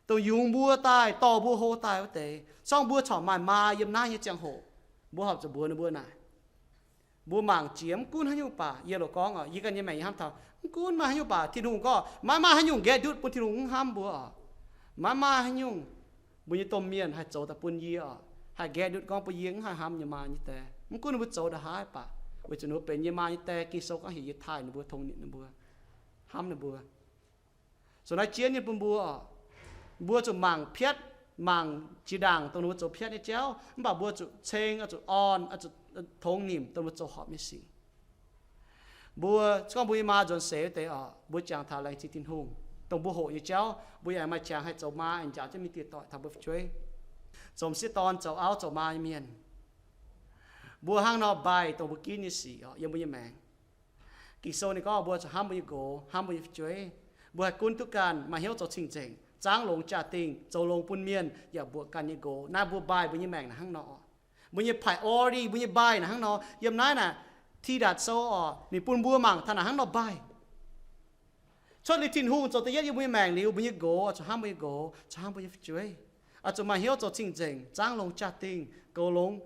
dongh yungz mbuo daaih, dorh mbuo hlo daaih wuov deix. Zorngv mbuo corc maaih maa yiem naaiv nyei ziangh hoc, mbuo horpc zuqc mbuox ninh mbuo naaic, mbuo mangc jiex mv gunv haaix nyungc baac, yie loc gorngv oc, yie ganh nyei maengc yie hnamv taux, mv gunv maaih haaix nyungc baac Tin-Hungh gorngv maiv maaih haaix nyungc nqaeqv ndutv bun Tin-Hungh mv hnamv mbuo oc. Maiv maaih haaix nyungc mbuo nyei domh mienh haih zoux daaih bun yie oc, haih nqaeqv ndutv gorngv bun yie mv haih hnamv yie nyei maa nyei die. Mv gunv ninh mbuo zoux ndongc haaix baac, weic zuqc ninh mbuo benx yie maa nyei die, Ging-Sou gorngv heuc yie taaih ninh mbuo, tongx nimc ninh mbuo, hnamv ninh mbuo. Zoux naaiv jienv nyei bun mbuo oc, mbuo zuqc mangc piatv, mangc jiex ndaangc dongh ninh mbuo zoux piatv nyei jauv, mv baac mbuo zuqc ceng, oix zuqc orn, oix zuqc tongx nimc dongh mbuo zoux horpc nyei sic. Mbuo, se gorngv mbuo nyei maa nzuonx seix wuov deix oc, mbuo jangx taux laengz zingh Tin-Hungh dongh mbuo hoqc nyei jauv, mbuo yaac maaih qangx haih zoux maa aengx njaaux jienv mingh dieh doic taux mbuo fu'jueiv, zoux m'sieqv dorn, zoux auv, zoux maa nyei mienh. Mbuo hnangv nor mbaih dongh mbuo ginv nyei sic oc, yiem mbuo nyei maengc. Ging-Sou ninh gorngv mbuo zuqc hnamv mbuo nyei nqox, hnamv mbuo nyei fu'jueiv. Mbuo haih gunv duqv ganh, maaih hnyouv zoux cing-nzengc, zaangv longx jaa-dingh, zoux longx bun mienh, yaac mbuoqc ganh nyei nqox. Naaiv mbuo mbaih mbuo nyei maengc naaic hnangv nor. Mbuo nyei priority, mbuo nyei mbaih naaic hnangv nor. Yiem naaiv naaic, Ti^ndatc Sou oc, ninh bun mbuo mangc taux naaic hnangv nor mbaih. Cuotv liuz Tin-Hungh zoux da'yietv yiem mbuo nyei maengc liuz, mbuo nyei nqox, oix zuqc hnamv mbuo nyei nqox, zuqc hnamv mbuo nyei fu'jueiv. Oix zuqc maaih hnyouv zoux cing-nzengc, zaangv longx jaa-dingh, goux longx.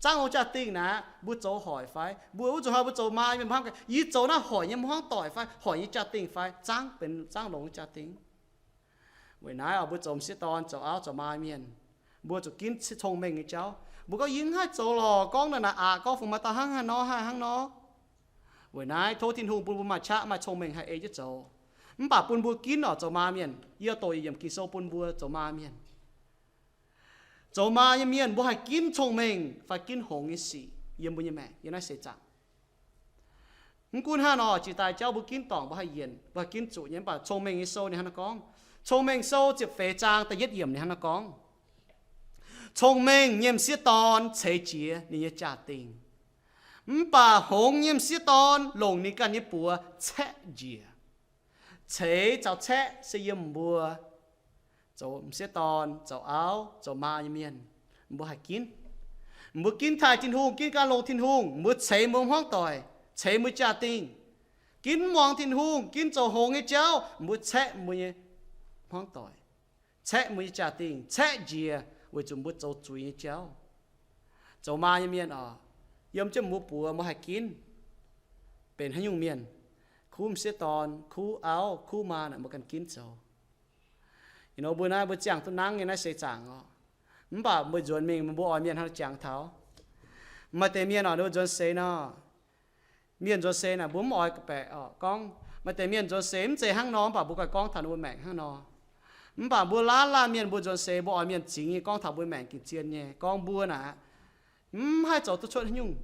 Zaangv longx jaa-dingh naaic, mbuo zoux hoic fai? Mbuo wuov zuqc hnoi mbuo zoux maa mienh mbuo hnamv gaax, yie zoux naaiv hoic nyei hmuangv doic fai, hoic nyei jaa-dingh fai, zaangv benx zaangv longx jaa-dingh. Weic naaiv oc, mbuo zoux m'sieqv dorn, zoux auv, zoux maa mienh, mbuo zuqc ginv cong-mengh nyei jauv. Mbuo gorngv, yie mv haih zoux lorqc, gorngv naaic naaic aqc, gorngv fungx maaih dauh hnangv haaix nor, haaix hnangv nor. Weic naaiv tov Tin-Hungh bun mbuo maaih qaqv maaih cong-mengh haih ei jienv zoux. Mv baac bun mbuo ginv oc, zoux maa mienh, yie doqc yietc yiemc Ging-Sou bun mbuo zoux maa mienh. Zoux maa nyei mienh mbuo haih ginv cong-mengh fai ginv hngongx nyei sic yiem mbuo nyei maengc yiem naaiv seix zaangc. Mv gunv hnangv nor, jiex daaih jauv mbuo ginv dorngc mbuo haih yienc, mbuo haih ginv zuqc nyei. Mv baac Cong-Mengh Nyei Sou ninh hnangv naaiv gorngv, Cong-Mengh Sou ziepc feix zaang da'yietv yiemc ninh hnangv naaiv gorngv, Cong-mengh nyei m'sieqv dorn ceix jiez ninh nyei jaa-dingh, mv baac hngongx nyei m'sieqv dorn longc ninh ganh nyei buoz caeqv njiec. Ceix caux caeqv se yiem mbuo zoux m'sieqv dorn, zoux auv, zoux maa nyei mienh, mbuo haih ginv. Mbuo ginv taaih Tin-Hungh, ginv gan longx Tin-Hungh, mbuo ceix mbuo hmuangv doic, ceix mbuo jaa-dingh. Ginv muangx Tin-Hungh, ginv zoux hngongx nyei jauv, mbuo caeqv mbuo nyei hmuangv doic, caeqv mbuo nyei jaa-dingh, caeqv njiec weic zuqc mbuo zoux zuiz nyei jauv. Zoux maa nyei mienh oc, yiem jienv mbuo buoz mbuo haih ginv benx haaix nyungc mienh. Kuv m'sieqv dorn, kuv auv, kuv maa naaic mbuo ganh ginv zoux. Ih nor mbuo naaiv mbuo ziangh duqv nangv nyei naaiv seix zaangc oc. Mv baac mbuo nzuonx mingh mbuo oix mienh hnangv jangx taux. Maaih deix mienh oc, ninh mbuo nzuonx seix nor, mienh nzuonx seix naaic mbuo mv oix ga'baeqc oc, gorngv maaih deix mienh nzuonx seix mv zeiz hnangv nor, mv baac mbuo ganh gorngv taux ninh mbuo maengc hnangv nor. Mv baac mbuo laanh laanh mienh mbuo nzuonx seix mbuo oix mienh zingx nyei gorngv taux mbuo maengc gengh zien nyei, gorngv mbuo naaic mv haih zoux duqv cuotv haaix nyungc.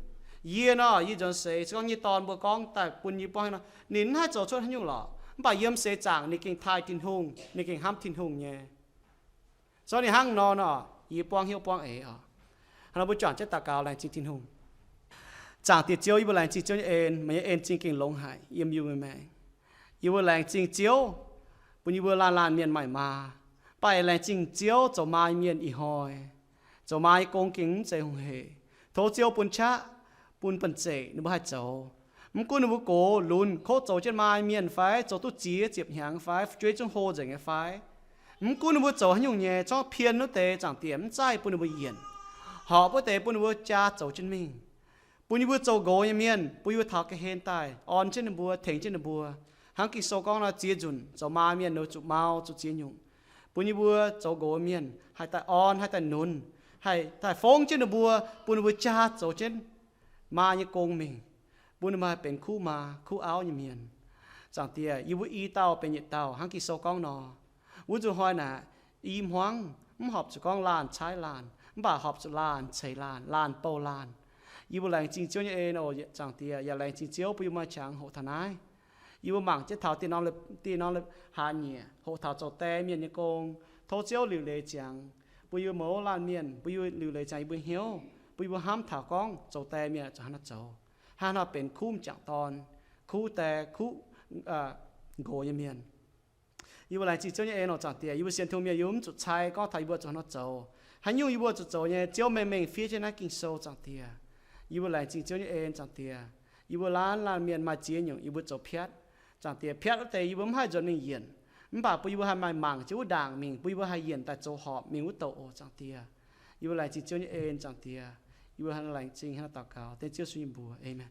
Yie nor, yie nzuonx seix se gorngv nyei dorn mbuo gorngv daaih bun yie buangv nor, ninh mv haih zoux cuotv haaix nyungc lorqc. Mv baac yiem seix zaangc ninh gengh taaih Tin-Hungh, ninh gengh hnamv Tin-Hungh nyei. Zorqv ninh hnangv nor nor, yie buangv hnyouv buangv eix oc. Hnangv nor mbuo juangc jienv daux gaux laengz zingh Tin-Hungh. Zaangc Diex Ziouv, yie mbuo laengz zingh Ziouv nyei en, meih nyei en zingh gengh longx haic yiem yie mbuo maengc. Yie mbuo laengz zingh Ziouv bun yie mbuo laanh laanh mienh maaih maa, Baac laengz zingh Ziouv, zoux maa nyei mienh ih hnoi zoux maa nyei gong gengh mv zeiz hungh heic. Tov Ziouv bun qaqv, bun banh zeic ninh mbuo haih zoux. Mv gunv ninh mbuo gox lunx kov zoux jienv maa nyei mienh fai zoux duqv ziex ziepc hnyangx fai fu'jueiv zungv hlo nzengc nyei fai, mv gunv ninh mbuo zoux haaix nyungc nyei, zorqv pien wuov deix, Zaangc Diex, mv zaih bun ninh mbuo yienc. Horpc wuov deix bun ninh mbuo jaa zoux jienv mingh. Bun yie mbuo zoux nqox nyei mienh, bun yie mbuo taux ga'hlen daaih orn jienv ninh mbuo, tengx jienv ninh mbuo. Hnangv Ging-Sou gorngv nor, ziex nzunc zoux maa mienh nor zuqc mau zuqc ziex nyungc. Bun yie mbuo zoux nqox mienh haih daaih orn, haih daaih nunz, haih daaih fongv jienv ninh mbuo, bun ninh mbuo jaa zoux jienv maa nyei gong mingh, bun ninh mbuo haih benx kuv maa kuv auv nyei mienh. Zaangc Diex, yie mbuo i dauh benx yietc dauh hnangv Ging-Sou gorngv nor. Wuov nzunc hnoi naaic, i hmuangv mv horpc zuqc gorngv laanh caaiv laanh, mv baac horpc zuqc laanh ceix laanh, laanh bouh laanh. Yie mbuo laengz zingh Ziouv nyei en oc, Zaangc Diex, yaac laengz zingh Ziouv bun yie mbuo maaih qangx hoqc taux naaiv. Yie mbuo mangc jienv taux dieh norm, dieh norm hlaax nyieqc, hoqc taux zoux die mienh nyei gong. Tov Ziouv liuc leiz ziangx bun yie mbuo mouz laanh mienh, bun yie mbuo liuc leiz ziangx yie mbuo hnyouv, bun yie mbuo hnamv taux gorngv zoux die mienh zuqc hnangv haaix nor zoux, hnangv haaix nor benx kuv m'jangc dorn, kuv die, kuv nqox nyei mienh. Yie mbuo laengz zingh Ziouv nyei en oc, Zaangc Diex. Yie mbuo sienx Tin-Hungh mienh, yie mbuo mv zuqc cai gorngv taux yie mbuo zuqc hnangv haaix nor zoux. Haaix nyungc yie mbuo zuqc zoux nyei, Ziouv Mengh Mengh fiev jienv naaiv Ging-Sou, Zaangc Diex. Yie mbuo laengz zingh Ziouv nyei en, Zaangc Diex. Yie mbuo laanh laanh mienh maaih ziex nyungc yie mbuo zoux piatv, Zaangc Diex. Piatv wuov deix yie mbuo mv haih nzuonx mingh yienc, mv baac bun yie mbuo haih maaih mangc jiex wuov ndaangc mingh, bun yie mbuo haih yienc daaih zoux horpc mingh wuov douc oc, Zaangc Diex. Yie mbuo laengz zingh Ziouv nyei en, Zaangc Diex. Yie mbuo laengz zingh hnangv naaiv daux gaux dengv Ziouv Yesu nyei mbuox. Aamen.